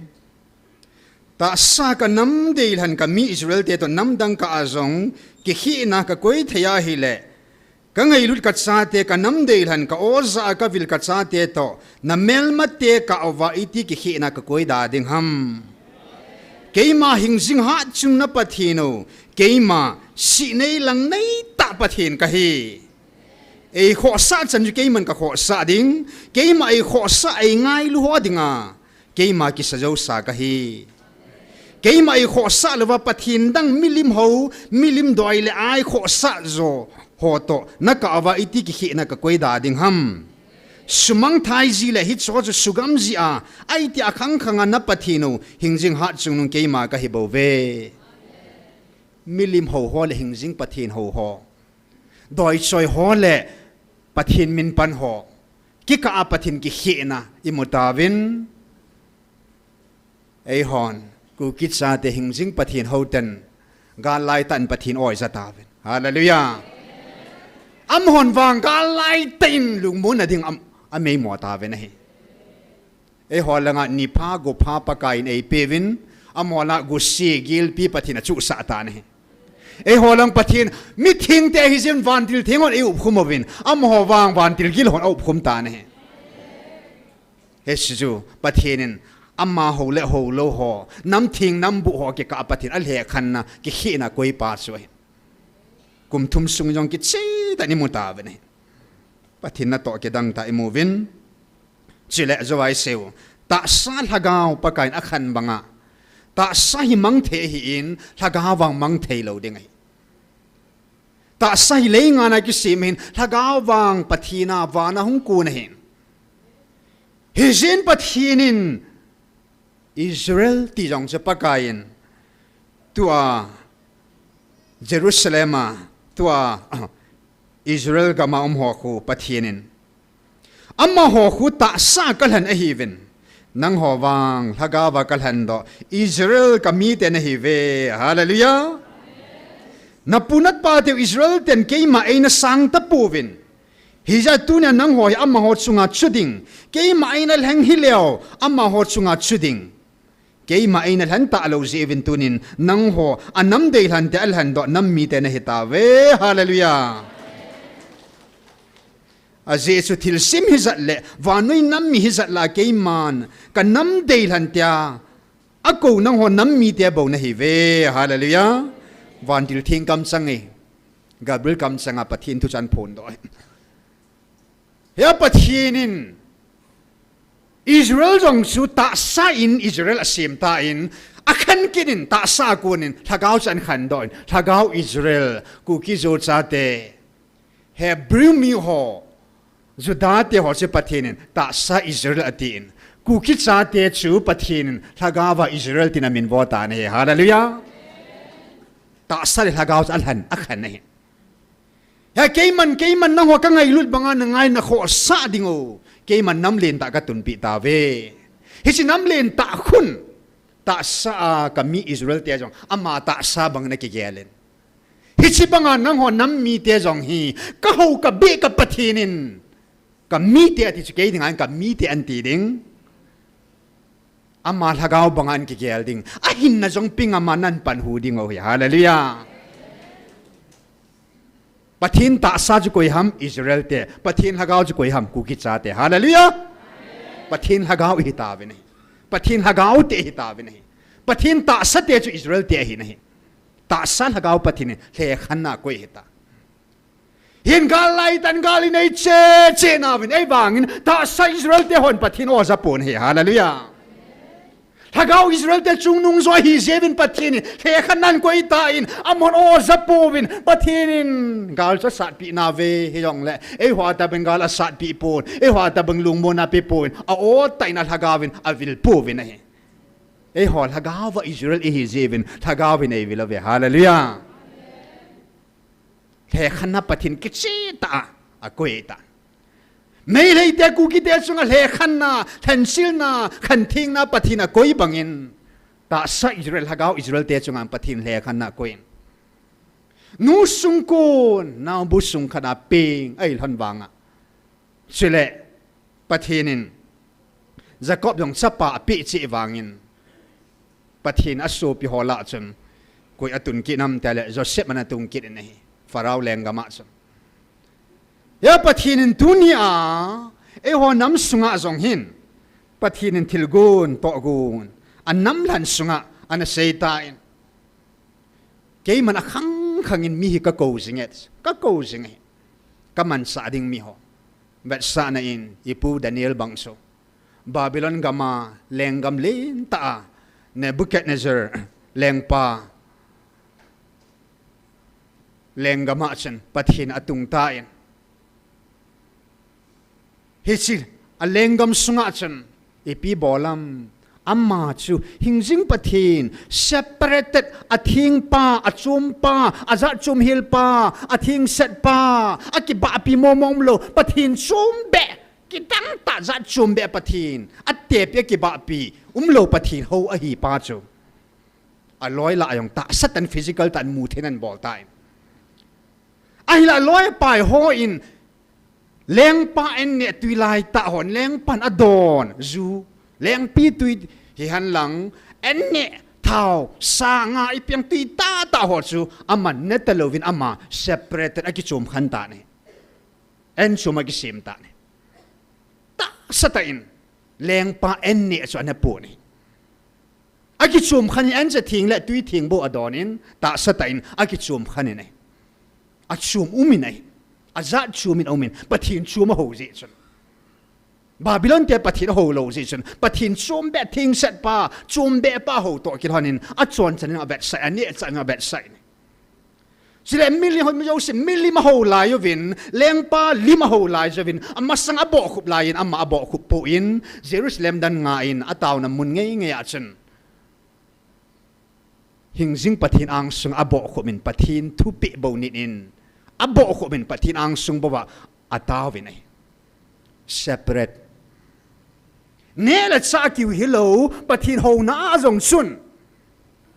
Tahsa ka nam deilhen ka mi Israel te toh namdang kah a jong kikhehna ka koi thei ahile, ka ngailut ka chate, ka nam deilhen ka oja a ka vil ka chate toh, na melmate kah uva iti kikhehna ka koi da ding ham. Keima hingjing hatchungnung Pathen u, keima sih nei lang nei tah Pathen kahi. Ei khohsah chan chu keiman ka khohsah ding, keima ei khohsah ei ngailu ho dinga, keima kisa jousa kahi. Keima ei khohsah louva Pathen dang milim ho, milim doi le a ei khohsah jo ho toh, na kah uva iti kikhehna ka koi da ding ham. Sumang thai ji le hicho chu sugam ji a, aiti a khang khang a na Pathen u, hingjing hatchungnung keima kahi bou ve. Milim ho ho le hingjing Pathen ho ho. Doi choi ho le Pathen min pan ho. Kikah a Pathen kikhehna i mu tauvin. Eihon, Kuki chate hingjing Pathen houten, gal laitah in Pathen oi jatauvin. Hallelujah. Amahon vang gal laitah in lungmonna ding am-, ameimo tauvin ahi. Eiho langa nipha gopha Pakaiyin eipeuvin, amaho lah gose gilpi Pathen achuhsah tan ahi. Eiho lang Pathen, mithengte hijeh in vantil theng hon eiupkhum uvin, amaho vang vantil gil hon aupkhum tan ahi. Hiche chu Pathen in amaho le houlou ho, nam theng nam buh ho kikah a Pathen alhekhenna, kikhehna koipa chu ahi. Kum thum sung jong kichehtah in imu tauvin ahi. Pathen natoh kidang tah imuvin. Chule jou a iseiyu, tahsa lhagao Pakaiyin akhen banga, tahsa hi mang thei ahin, lhagao vang mang thei lou ding ahi. Tahsa hi leingana kisem ahin, lhagao vang Pathen a vana hung kon ahin. Hijeh in Pathen in Israel ti jong chu Pakaiyin, tua Jerusalem a, tua Israel gam a um ho khu Pathen in, amaho khu tahsa a kalhen ahiuvin, nangho vang lhagao va kalhen doh, Israel kamite nahiuve. Hallelujah. Napu napateu Israel ten keima eina sang tapouvin, hijeh a tunia nangho hi amaho chunga chu ding, keima eina lheng hileu, amaho chunga chu ding. Keima eina lhen talou jeh uvin tunin nangho anam deilhen te alhen doh nam mite nahitauve. Hallelujah. Ajeh chu thilsem hijat le vannoi nam mi hijat lah a keiman kanam deilhen tia akou nangho nam mite bou nahiuve. Hallelujah. Vantil theng kamchang e. Gabriel kamchang a Pathen thuchan phondoh e. Hia Pathen in Israel jong chu tahsa in Israel asem tan, akhen kit in tahsa a konin lhagao chu ahin khendoh in, lhagao Israel, Kuki Zo chate, Hebrew mi ho, Juda te ho chu Pathen in tahsa Israel atin, Kuki chate chu Pathen in lhagao va Israel tin aminvo tan ahi. Hallelujah. Tahsa le lhagao chu alhen, akhen ahi. Hia keiman, keiman nangho kangailut banga nangai nakhohsah diu. Keiman nam lentah katunpeh tauve. Hiche nam lentah khun, tahsa a kami Israel te jong ama tahsa bang in akigel in, hiche banga nangho nam mite jong hi kahou kabeh ka Pathen in kamite ati chu kei dinga kamite ahin ti ding. Ama lhagao banga ahin kigel ding. Ahinna jong peng ama nahin panhu diu ahi. Hallelujah. Pathen tahsa chu koi ham? Israel te. Pathen lhagao chu koi ham? Kuki chate. Hallelujah. Pathen lhagao ihitauvin ahi. Pathen lhagao te ihitauvin ahi. Pathen tahsa te chu Israel te ahi nahi. Tahsa lhagao Pathen in lhekhenna akoi ahita. Hin gal laitah in gal in eiche che nauvin, ahivangin tahsa Israel te hon Pathen in o ajapon ahi. Hallelujah. Lhagao Israel te chungnung jo ahi jeh uvin Pathen in lhekhenna ahin koi tan, amahon o ajapouvin, Pathen in gal chu asatpeh nauve, hijongle eiho a tabang gal asatpeh pon, eiho a tabang lungmonna apeh pon, a o tah in alhagao in avil pouvin ahi. Eiho lhagao va Israel ihi jeh uvin lhagao in eivil uve. Hallelujah. Lhekhenna Pathen kichehtah a akoi ta. Meitei te Kuki te chunga lhekhenna, lhensilna, khenthengna Pathen in akoi bangin, tahsa Israel, lhagao Israel te chunga Pathen in lhekhenna akoi in, nu sungkon, naobu sung khat a peng ahi lhon vanga, chule Pathen in Jacob jong chapa apeh cheh vangin, Pathen asopi ho lah chun koi atun kit ham tile Joseph ana tung kit in ahi, Pharaoh lenggam a chun. Hia Pathen in tunia eiho nam sunga jong hin Pathen in thilgon tohgon anam lhan sunga ana sei tan, keiman akhang khangin mi hi kakou jing e, kakou jing ahi, kamansah ding mi ho. Vetsahna in ipu Daniel bang chu Babylon gam a lenggam lentah a Nebuchadnezzar lengpa lenggam a chun Pathen atung tan, hiche a lenggam sunga chun ipi bol ham? Ama chu hingjing Pathen, separated, athengpa, achompa, ajat chom helpa, athengsetpa, akibahpi momo umlou, Pathen chom beh, Kidang tah jat chom beh Pathen, atepi akibahpi, umlou Pathen hou ahi pa chu. Aloi lah a jong tahsa tah in physical tah in mu thei in abol tai. Ahinlah aloi apai hon, lengpa an neh tui lai tah hon, lengpan adon, ju, lengpi tui hihen lang, an neh thao, sa nga ipi ang tui tah tah ho chu, aman ne talouvin ama, separated akichom khen tan ahi. An chom akisem tan ahi. Tahsa tah in, lengpa an neh chu ana pon ahi. Akichom khen in an cha theng le tui theng bou adon in, tahsa tah in, akichom khen in ahi. Achom um in ahi. Ajat chom in aum in, Pathen chom ahou jeh chun. Babylon te Pathen ahou lou jeh chun, Pathen chom beh thengset pa, chom beh pa hou toh kilhon in, achon chan in avetsah, aneh chan in avetsah in. Chule milim ho, milim ho, milim ahou lai uvin, lengpa lim ahou lai uvin, amasang abohkhup lai in, ama abohkhup poi in, Jerusalem dan nga in, ataona mun ngei ngei a chun. Hingjing Pathen angsunga abohkhup in, Pathen thupeh bou nit in, abohkhup in, Pathen angsung bou a, ataovin ahi. Separate. Neh le chah kiu hilou, Pathen houna a jong chun.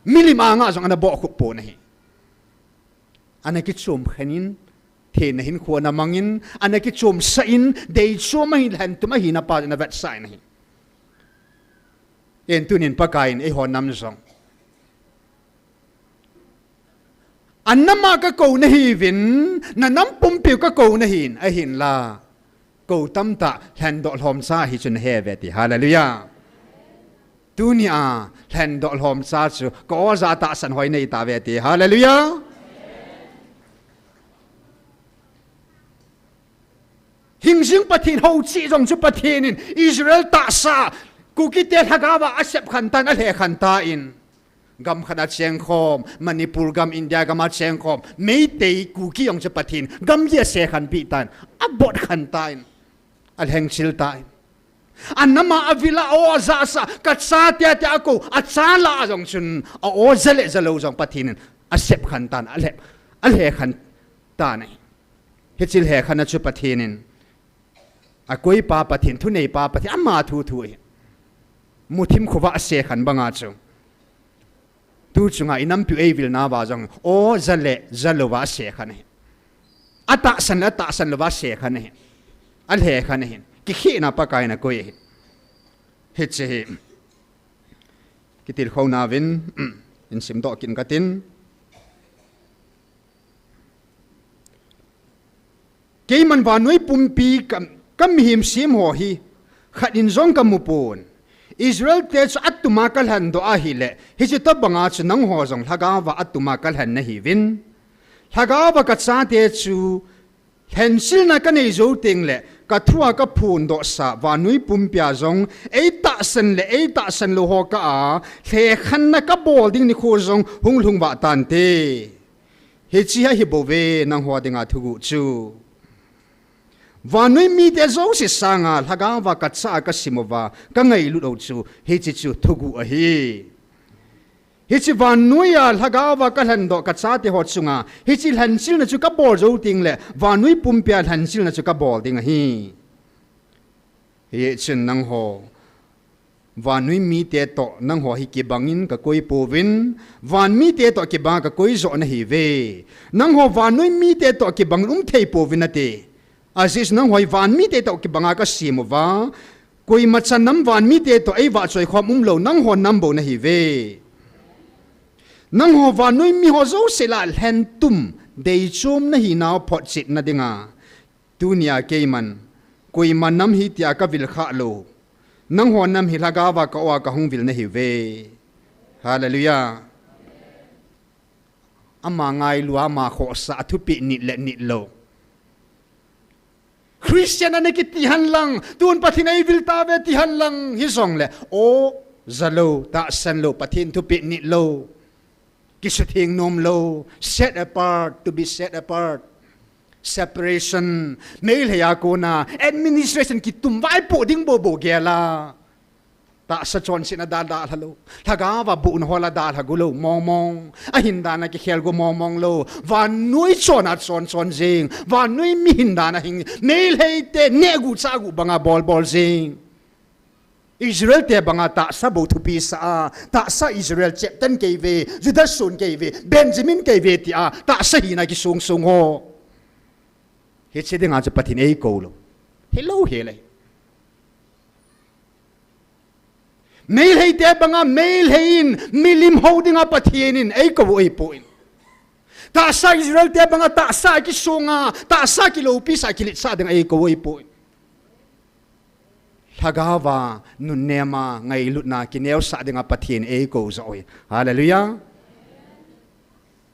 Milim anga jong ana bohkhup pon ahi. Ana kichom khen in, thina hinkho ana mang in, ana kichom sah in, deichom ahi, lhentum ahina pa ana vetsah in ahi. Ken tunin Pakai in eiho nam jong. Anam a kakou nahiuvin, nanam pumpiu kakou nahin, ahinla. Kou tamtah, lhendoh lhomcha hi chun he ve ti. Hallelujah. Tunia, lhendoh lhomcha chu, ka oja tahsan hoi nei ta ve ti. Hallelujah. Hingjing Pathen hou cheh jong chu Pathen in Israel tahsa, Kukite lhagao a asep khen tan, alhe khen tan. Gam khat a chengkhom, Manipur gam, India gam a chengkhom, Meitei Kuki jong chu Pathen, gam li asep khen pi tan, abot khen tan, alhengchil tan. Anam a avil a, o, ajasa, ka chate tia akou, acha lah a jong chun, a o ja le ja lou jong Pathen in, asep khen tan, alhe, alhe khen tan ahi. Hiche lhe khen a chu Pathen in, akoipa Pathen, thuneipa Pathen, ama thu thu ahi. Muthim khovah asep khen banga chu. Tu chunga inampiu eivil nauva jong, o ja le ja louva asep khen ahi. Atahsan le atahsan louva asep khen ahi. Alhe khen ahi. Kikhehna Pakai in akoi ahi. Hiche hi. Kitilkhou nauvin, in simdoh kit katin. Keiman vannoi pumpi ka, ka mihem sem ho hi, khat in jong kamu pon. Israel te chu atuma kalhendoh ahile, hiche tobanga chu nangho jong lhagao a atuma kalhen nahiuvin. Lhagao a ka chate chu, lhenchilna kanei jou teng le, ka thua kaphondohsa, vannoi pumpia jong, eitahsan le eitahsan lou ho kah a, lhekhenna kabol ding nikho jong hung lhung vah tante. Hiche hi ahi bouve, nangho dinga thuguh chu. Vannoi mite jouse sanga, lhagao a ka cha a kasim uva, kangailut u chu, hiche chu thuguh ahi. Hiche vannoiya lhagao a kalhendoh ka chate ho chunga, hiche lhenchilna chu kabol jou teng le, vannoi pumpia lhenchilna chu kabol ding ahi. Hichun nangho, vannoi mite toh nangho hi kibangin kakoi pouvin, van mite toh kibanga kakoi joh nahiuve. Nangho vannoi mite toh kibangin umthei pouvin ati. Ajeh chu nangho hi van mite toh kibanga kasim uva, koima cha nam van mite toh eivahchoi khom umlou nangho nam bou nahiuve. Nangho vannoi miho jouse lah a lhentum, deichom nahinau photchetna dinga. Tunia keiman, koima nam hi tia kavil khah lou. Nangho nam hi lhagao a ka o a kahung vil nahiuve. Hallelujah. Ama ngailua, ama khohsah, athupeh nit le nit lou. Christian ana kiti henlang, tun Pathen eivil tave ti henlang, hijongle, o, ja lou, tahsan lou, Pathen thupeh nit lou. Kisutheng nom lou, set apart, to be set apart. Separation, Meitei a kona, administration kitum vaipoh ding bou bou gel a. Tahsa chonsetna dalha lou. Lhagao a bohna ho la dalha gu lou mong mong. Ahin dan a kikhel gu mong mong lou. Vannoi chon a chon chon jing. Vannoi mi hin dan a hing. Meilhei te neh gu chah gu banga bol bol jing. Israel te banga tahsa bou thupi sa a. Tahsa Israel cheptan kei ve. Judah sun kei ve. Benjamin kei ve ti a. Tahsa hina kisung sung ho. Hiche dinga chu Pathen eikou lou. Hilou hile. Meilhei te banga Meilhei in milim hou dinga Pathen in eikou u eipoi. Tahsa Israel te banga tahsa kisung a, tahsa kiloupi sa kilet sa dinga eikou u eipoi. Lhagao a nunnem a ngailutna kineosah dinga Pathen eikou jo hi. Hallelujah.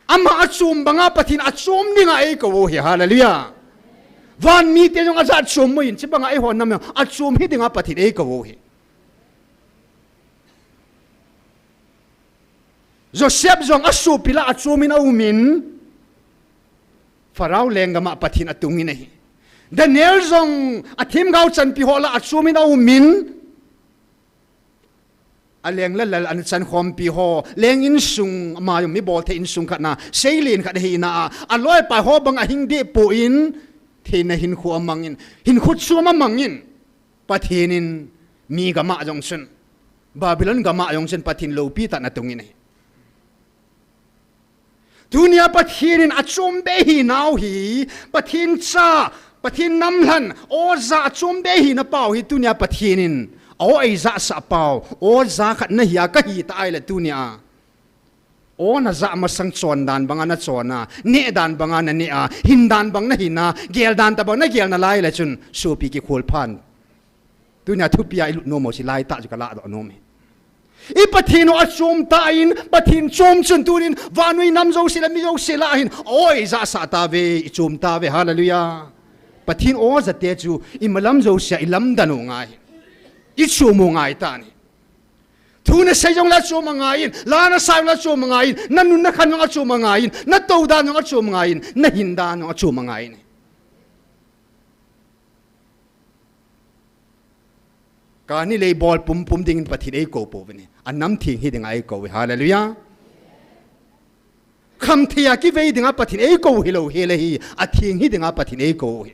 Ama achom banga Pathen achom dinga eikou u hi. Hallelujah. Van mite jong ajat chom mo in, hiche banga eiho nam jong achom hi dinga Pathen eikou u hi. Joseph jong asopi lah a achom in aum in, Pharaoh lenggam a Pathen atung in ahi. Daniel jong athemgao chanpi ho lah a achom in aum in, aleng le lal ana chankhompi ho, leng insung, ama jong mi bolthei insung khat na, seilen khat ahina a, aloipa ho bang ahing deh poi, theina hinkho amang in, hinkho chom amang in, Pathen in mi gam a jong chun, Babylon gam a jong chun Pathen loupi tah in atung in ahi. Tunia Pathen in achom be hinau hi, Pathen cha, Pathen namlhan, o ja achom be hina pau hi tunia Pathen in, o eijahsah pau, o ja khat nahi a kahi ta ahile tunia. O najah masang chon dan banga nachon a, neh dan banga naneh a, hin dan bang nahin a, gel dan tobang nagel nalai le chun, sopi kikhol phan. Tunia thupi a ilut nom u chu lai tah chu kalah doh nom e. I Pathen u achom tah in, Pathen chom chun tunin, vannoi nam jouse le mi jouse lah a hin, o eijahsah tauve, ichom tauve, hallelujah. Pathen o jate chu, imalam jouse a ilamdan u ngai. Ichom u ngai tan ahi. Thu nasei jong le achom angai in, la nasa jong le achom angai in, nanun nakhan jong achom angai in, natou dan jong achom angai in, nahin dan jong achom angai in. Kani lei bol pumpum dingin Pathen eikou pouvin ahi. Anam theng hi dinga eikou hi. Hallelujah. Khamthei a kivei dinga Pathen eikou hilou hile hi. Atheng hi dinga Pathen eikou hi.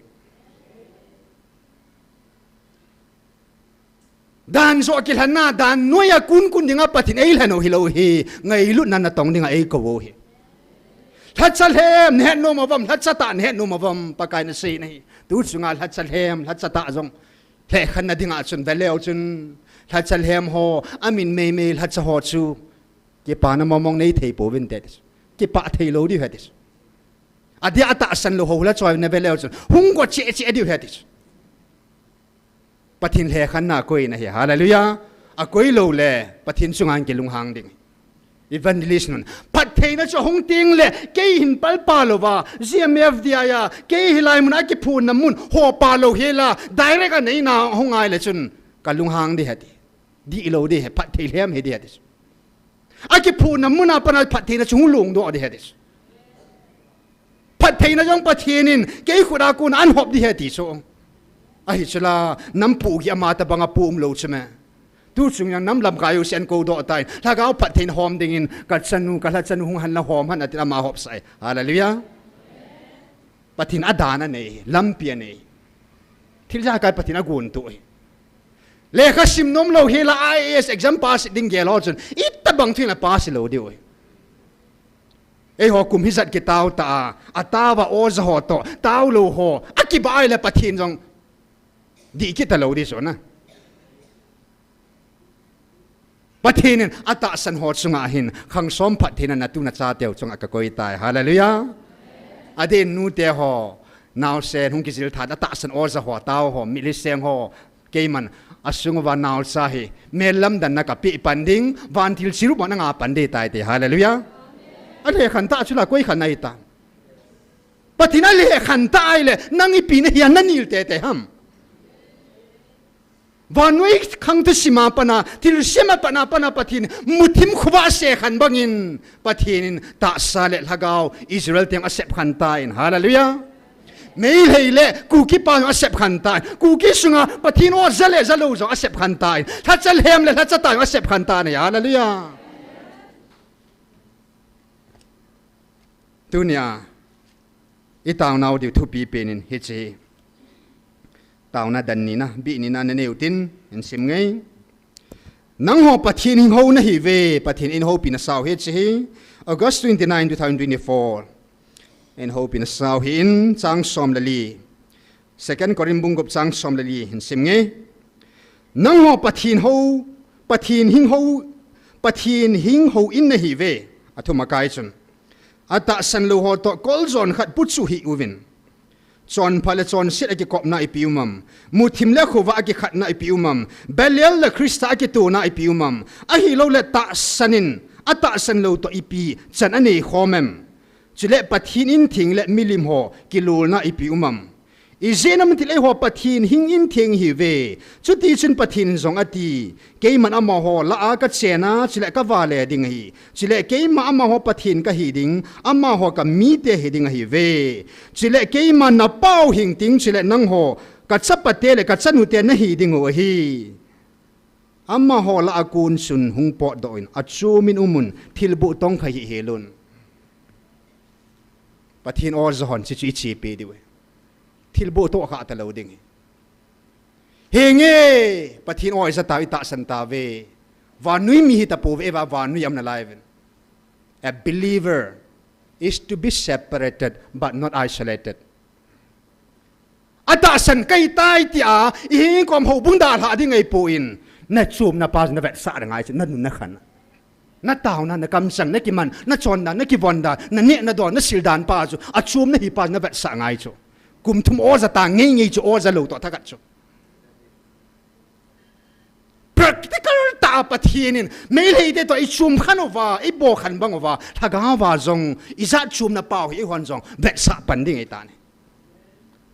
Dan joh kilhenna, dan noi a kunkun dinga Pathen eilhen u hilou hi. Ngailutna natong dinga eikou u hi. Lhacha lhem nahet nom uvam, lhacha tah nahet nom uvam, Pakai nasei nahi. Tu chunga lhacha lhem, lhacha tah jong lhekhanna dinga chun, veleu chun, lhacha lhem ho, amin meimei lhacha ho chu, kipana mong mong neithei pouvinte ti chu. Kipah theilou diu ahi ti chu. Adia atahsan lou ho lhacha ho naveleu chun, hung go cheh cheh diu ahi ti chu. Pathen lhekhanna akoina ahi, hallelujah. Akoi lou le, Pathen chunga kilunghang ding. Evangelist nun, phattheina chu ahung teng le, kei hin palpa louva, G M F D I a, kei hilai mun a kiphunna mun, hopa lou hela, direct a neina hung ngai le chun, kalunghang ding ahi ti. Dihlou ding ahi, phatthei lhem hi ding ahi ti chu. Akiphunna mun a pat a phattheina chu hung longdoh ding ahi ti chu. Phattheina jong Pathen in, kei khut a kon a anhop ding ahi ti chu. Ahi chu la, nam pohgih ama tobang a poh umlou chu me. Tu chung jong nam lamkai jouse ahin koudoh tan, lhagao phattheina hom dingin, kachanu, kalhachanu hung hen la hom hen atin ama hopsah e. Hallelujah. Pathen adan anei, lampi anei. Thil jakai Pathen agontoh e. Lekha sim nom lou hela I A S exam pass ding gel ho chun, itobang thu in apass lou diu e. Eiho kum hijat kitao ta a, atao a oja ho toh, taolou ho, akibah le Pathen jong dih kit talou ding chu na. Pathen in atahsan ho chunga hin, khangsom phattheina natu nachateu chunga kakoi tai. Hallelujah. Adeh in nute ho, naosen hung kijil tha, atahsan oja ho, tao ho, mitlhi seng ho, keiman, asung uva naocha hi, mel lamdanna kapeh pan ding, vantil chirup mo nanga pan ding tai te. Hallelujah. Alhekhen tah chu la koi khen ahitam. Pathen in alhekhen tah ahile, nang ipi nahi a nanil tete ham. Vannoi khang thusim a pat a, thilsem a pat a, pat a Pathen, muthim khovah sekhen bangin, Pathen in tahsa le lhagao, Israel teng asep khen tan, hallelujah. Meitei le Kuki pa jong asep khen tan. Kuki sunga Pathen aw ja le ja lou jong asep khen tan. Lhacha lhem le lhacha tah jong asep khen tan ahi. Hallelujah. Tunia i taonau diu thupi penin hiche. Taona dan nina, bih nina nanei utin, hin sim nge. Nangho Pathen hing hou nahiuve, Pathen in eihoupi nasau hi hiche hi. August twenty-nine, two thousand twenty-four. Eihoupi nasau hi in, chang som le li. Second Corinth bung gup chang som le li hin sim nge. Nangho Pathen hou, Pathen hing hou, Pathen hing hou in nahiuve. Athum akai chun. Atahsan lou ho toh koljon khat puchu hih uvin. Chonpha le chonset akikopna ipi um am. Muthim le khovah akikhatna ipi um am. Belial le Christa akitona ipi um am. Ahilouleh tahsan in, atahsan lou toh ipi chan anei khom em. Chule Pathen in theng le milim ho kilolna ipi um am. Ijeh inem itile eiho Pathen hing in theng ihiuve. Chutichun Pathen in jong ati. Keiman amaho lah a kachena, chule kavale ding ahi. Chule keima amaho Pathen kahi ding, amaho kamite hiding ahiuve. Chule keima napau hing ting, chule nangho kachapate le kachanute nahi dingu ahi. Amaho lah a kon chun hung potdoh in, achom in um un, thilboh tongkha hih hel un. Pathen aw ja hon, hichu ichepi diu ahi. Thilboh tohkhah talou ding ahi. Henge, Pathen aw ija tau, itahsan tauve. Vannoi mi hita pouve, eiva vannoi a um nalai uvin. A believer is to be separated but not isolated. Atahsan kahitai tia, ihin kom houbung dalha ding ahipoi. Nachomna pa chu navetsah ngai chu, nanu nakhan. Nataona, nakamchang, nakiman, nachondan, nakivondan, naneh nadon, nasildan pa chu, achom nahi pa chu navetsah ngai chu. Kum thum aw ja ta ngeingei chu aw ja lou toh thakhat chu. Practical tah a Pathen in, Meiteite toh ichom khan uva, ibol khan bang uva, lhagao va jong, ijat chomna pau hi eihon jong vetsah pan ding ahitan ahi.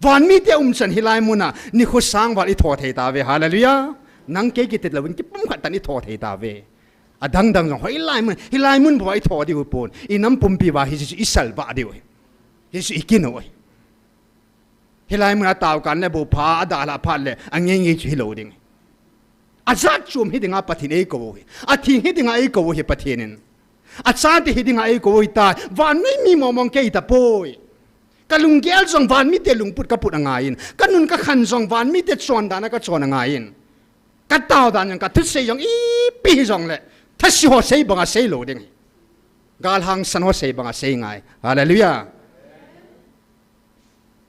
Vanmite umchan hilai muna, nikho sangval itho thei tauve, hallelujah. Nang kei kiti louvin, kipumkhat tah in itho thei tauve. Adangdang jong, hoilai mun, hilai mun bou a itho diu pon, inam pumpi uva hichu isalvah diu ahi. Hichu ikin u ahi. Hilai muna taokah le bou pha, adalhah phat le, angeingei chu hilou ding. Ajat chom hi dinga Pathen eikou u ahi. Atheng hi dinga eikou u ahi Pathen in. Achate hi dinga eikou u ahitai. Vannoi mi mongmong kei tapoi. Kalunggel jong vanmite lungput kaput angaiyin. Kanun kakhan jong vanmite chondan a kachon angaiyin. Kataodan jong, kathusei jong ipi hijongle, thase ho sei banga seilou ding ahi. Galhangsan ho sei banga sei ngai. Hallelujah.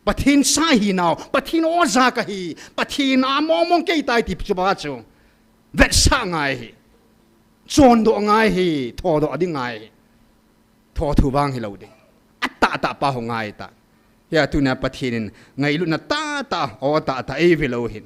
Pathen cha hinau, Pathen aw ja kahi, Pathen a mongmong kei tai ti chu banga chu vetsah ngai ahi. Chondoh ngai ahi, thodoh ding ngai ahi. Thothu vang hilou ding. Atahtah pa ho ngai ta. Hia tunia Pathen in ngailutna tahtah, aw tahtah eivil u ahin.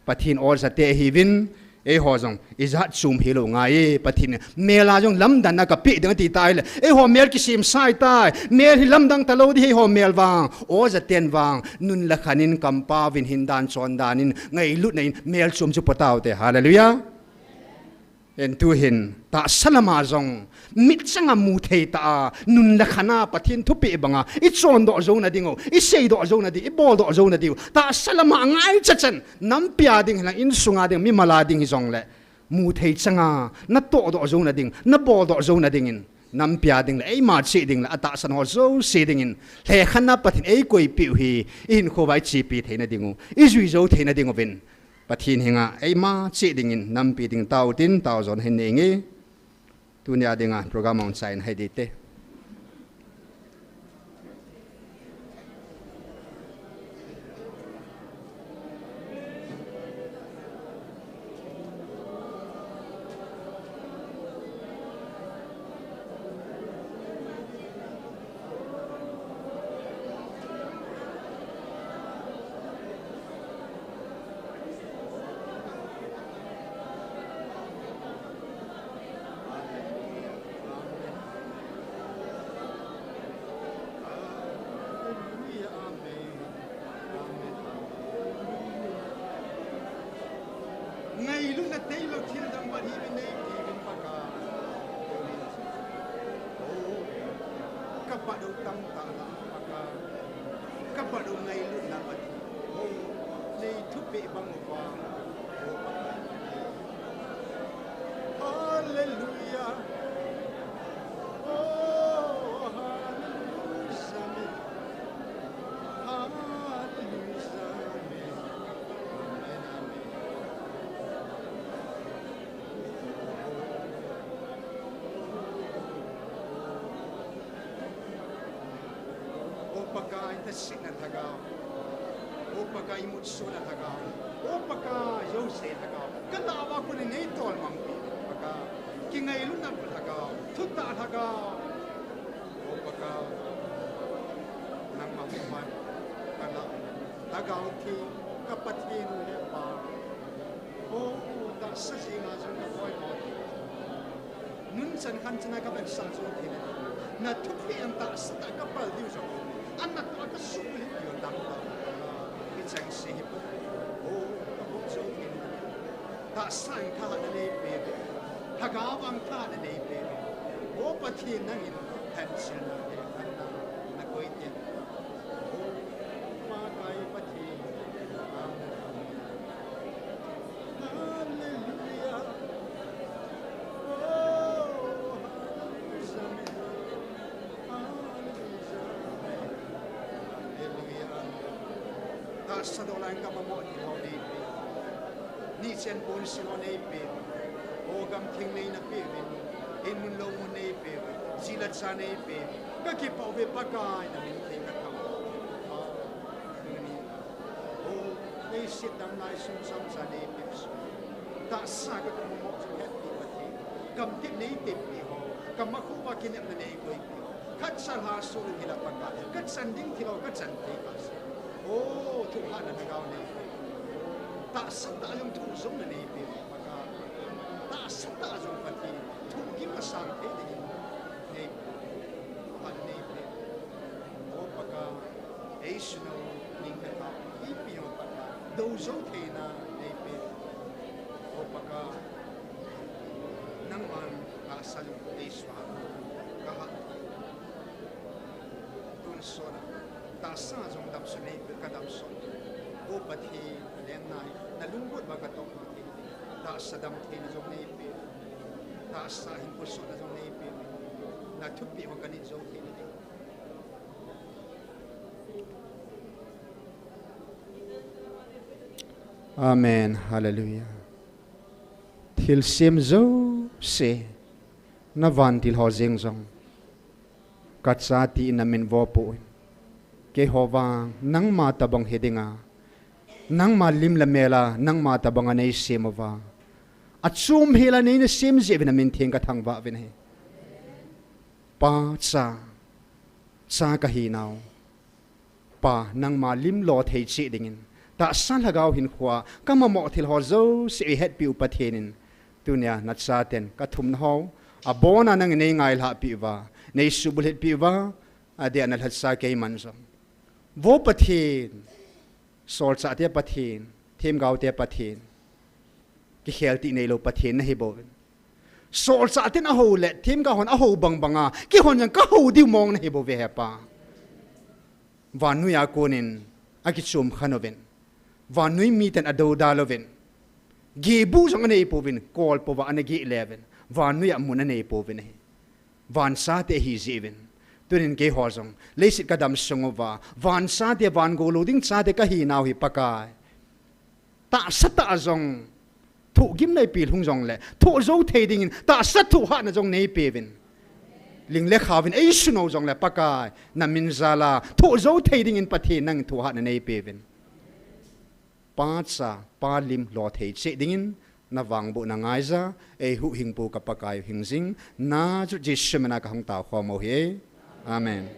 Pathen aw jate ihiuvin, eiho jong ijat chom hilou ngai e, Pathen in mel a jong lamdanna kapeh ding ati tai le, eiho mel kisemsa ahitai, mel hi lamdang talou ding ahi, eiho mel vang, aw jaten vang, nun le khan in, kampao vin, hindan chondan in, ngailutna in, mel chom chu po taute, hallelujah. Hin tuhin, tahsa lama jong, mit changa mu thei tah a, nun le khan a, Pathen thupeh banga, ichondoh jouna diu, iseidoh jouna diu, iboldoh jouna diu, tahsa lama ngaicha chan, nampi a ding hilang, insunga ding, mimal a ding hijongle, mu thei changa, natohdoh jouna ding, naboldoh jouna dingin, nampi a ding le, eima cheh ding le, atahsan ho jouse dingin, lhekhan a Pathen eikoipeh u hi, ihinkho uva ichepi theina diu, ijui jou theina diuvin, Pathen henga eima cheh dingin nampi ding tao tin tao jon hin nei nge. Tunia dinga program ahung chai in hai ding te. Ngailutna tailou thil dang pan hi min nei ti min Pakai. Ka pa dou tam ta dang Pakai. Ka phat u ngailutna Pathen. Nei thupeh bang uva. Hallelujah. Oh, hallelujah. Hallelujah. Amen, amen. O Pakai, nasihna lhagao. O Pakai, imutsuhna lhagao. O Pakai, jouse lhagao. Ka nao a kon in nei tolmang pi, Pakai. Kingailutna lhagao. Thutah lhagao. O Pakai, nangma hung man ka nao. Lhagao Theng, ka Pathen u he Pa. O, tahsa jing a jong ka poimo. Nunchan khanchan a ka vetsah jou theina ding. Na thupeh a tahsa tah a ka pal diu jong. Ana toh a ka sumil diu dang dang. Hicheng se hi pa. O, ka bol jou theina ding. Tahsa a thahatna nei pe. Lhagao a thahatna nei pe. O Pathen, nangin lhenchilna he khanna na koi te. O, Pakai Pathen. Amen. Hallelujah. Oh, hallelujah. Hallelujah. Hallelujah. Tahsa dola in ka mamo thil ho nei pe. Nichen pon sin ho nei pe. O gam theng nei na pe uvin. In mun lou mun nei pe uvin. Ji le cha nei pe uvin. Ka kipah uve Pakai, na min theng ka thangvah. Tuni. O, leiset dang lai sum sam cha nei pe uvin. Tahsa ka ka mamo chu hetpi Pathen. Gam theng nei teppi ho. Ka makhuh uva kinepna nei koipi ho. Khat cha lha su le hila Pakai. Ka chan ding thil ho ka chan thei kha se. O, thuhatna lhagao nei. Tahsa tah jong thu jong na nei pe Pakai. Tahsa tah jong Pathen. Thugim a sang thei ding in nei. Thuhatna nei pe. O Pakai. Ei suna u ning ka tha. Ipi ho Pakai. Do jou theina nei pe. O Pakai. Nangman tahsa jong ei suhat. Ka hat. Tun sona, tahsa jong damsot nei pe ka damsot. O Pathen, leng nai, na lungmon uva ka tong thei. Tahsa dam theina jong nei pe. Tahsa hin pusotna jong nei pe. Na thupeh ho ka nit jou theina ding. Amen. Hallelujah. Thilsem jouse, na vantil ho jeng jong. Ka cha tin na min vo poi. Keiho vang, nangma tabang hi dinga. Nangma lim le mel a, nangma tabang a nei sem uva. Achom hel a nei na sem jeh uvin na min theng ka thangvah uvin ahi. Pa, Cha, Cha ka hinau. Pa, nangma lim lo thei cheh dingin. Tahsa lhagao hinkhoa, ka mamo thil ho jouse ei hetpi u Pathen in. Tunia na chaten, ka thumna ho. Abona nangin nei ngailhah pi uva. Nei subulhit pi uva. Adia na lhatsa kei man jong. Vo Pathen. Solchahte Pathen. Themgaote Pathen. Kikhel tih neilou Pathen na hi bouvin. Solchahten aho le, themgao hon aho bang banga, keihon jong ka ho diu mong na hi bouve he Pa. Vannoi a konin, akichom khen uvin. Vannoi miten adoudal uvin. Gehbu jong anei pouvin, kol pouva ana geh le uvin. Vannoi a mun anei pouvin ahi. Van chate ahi jeh uvin. Tunin keiho jong, leiset ka dam sung uva. Van chate, van gou lou ding chate ka hinau hi Pakai. Tahsa tah jong, thohgimna ipi hung jongle, thoh jou thei dingin, tahsa thohhatna jong nei peuvin. Ling le khauvin, ei suna u jongle, Pakai, na min jal a, thoh jou thei dingin Pathen nangin thohhatna nei peuvin. Pa Cha, Pa Lim lo thei cheh dingin, na vangbohna ngaija, ei huhhingpu ka Pakai hingjing, na chu Jesu mina ka hung tao khom u ahi. Amen.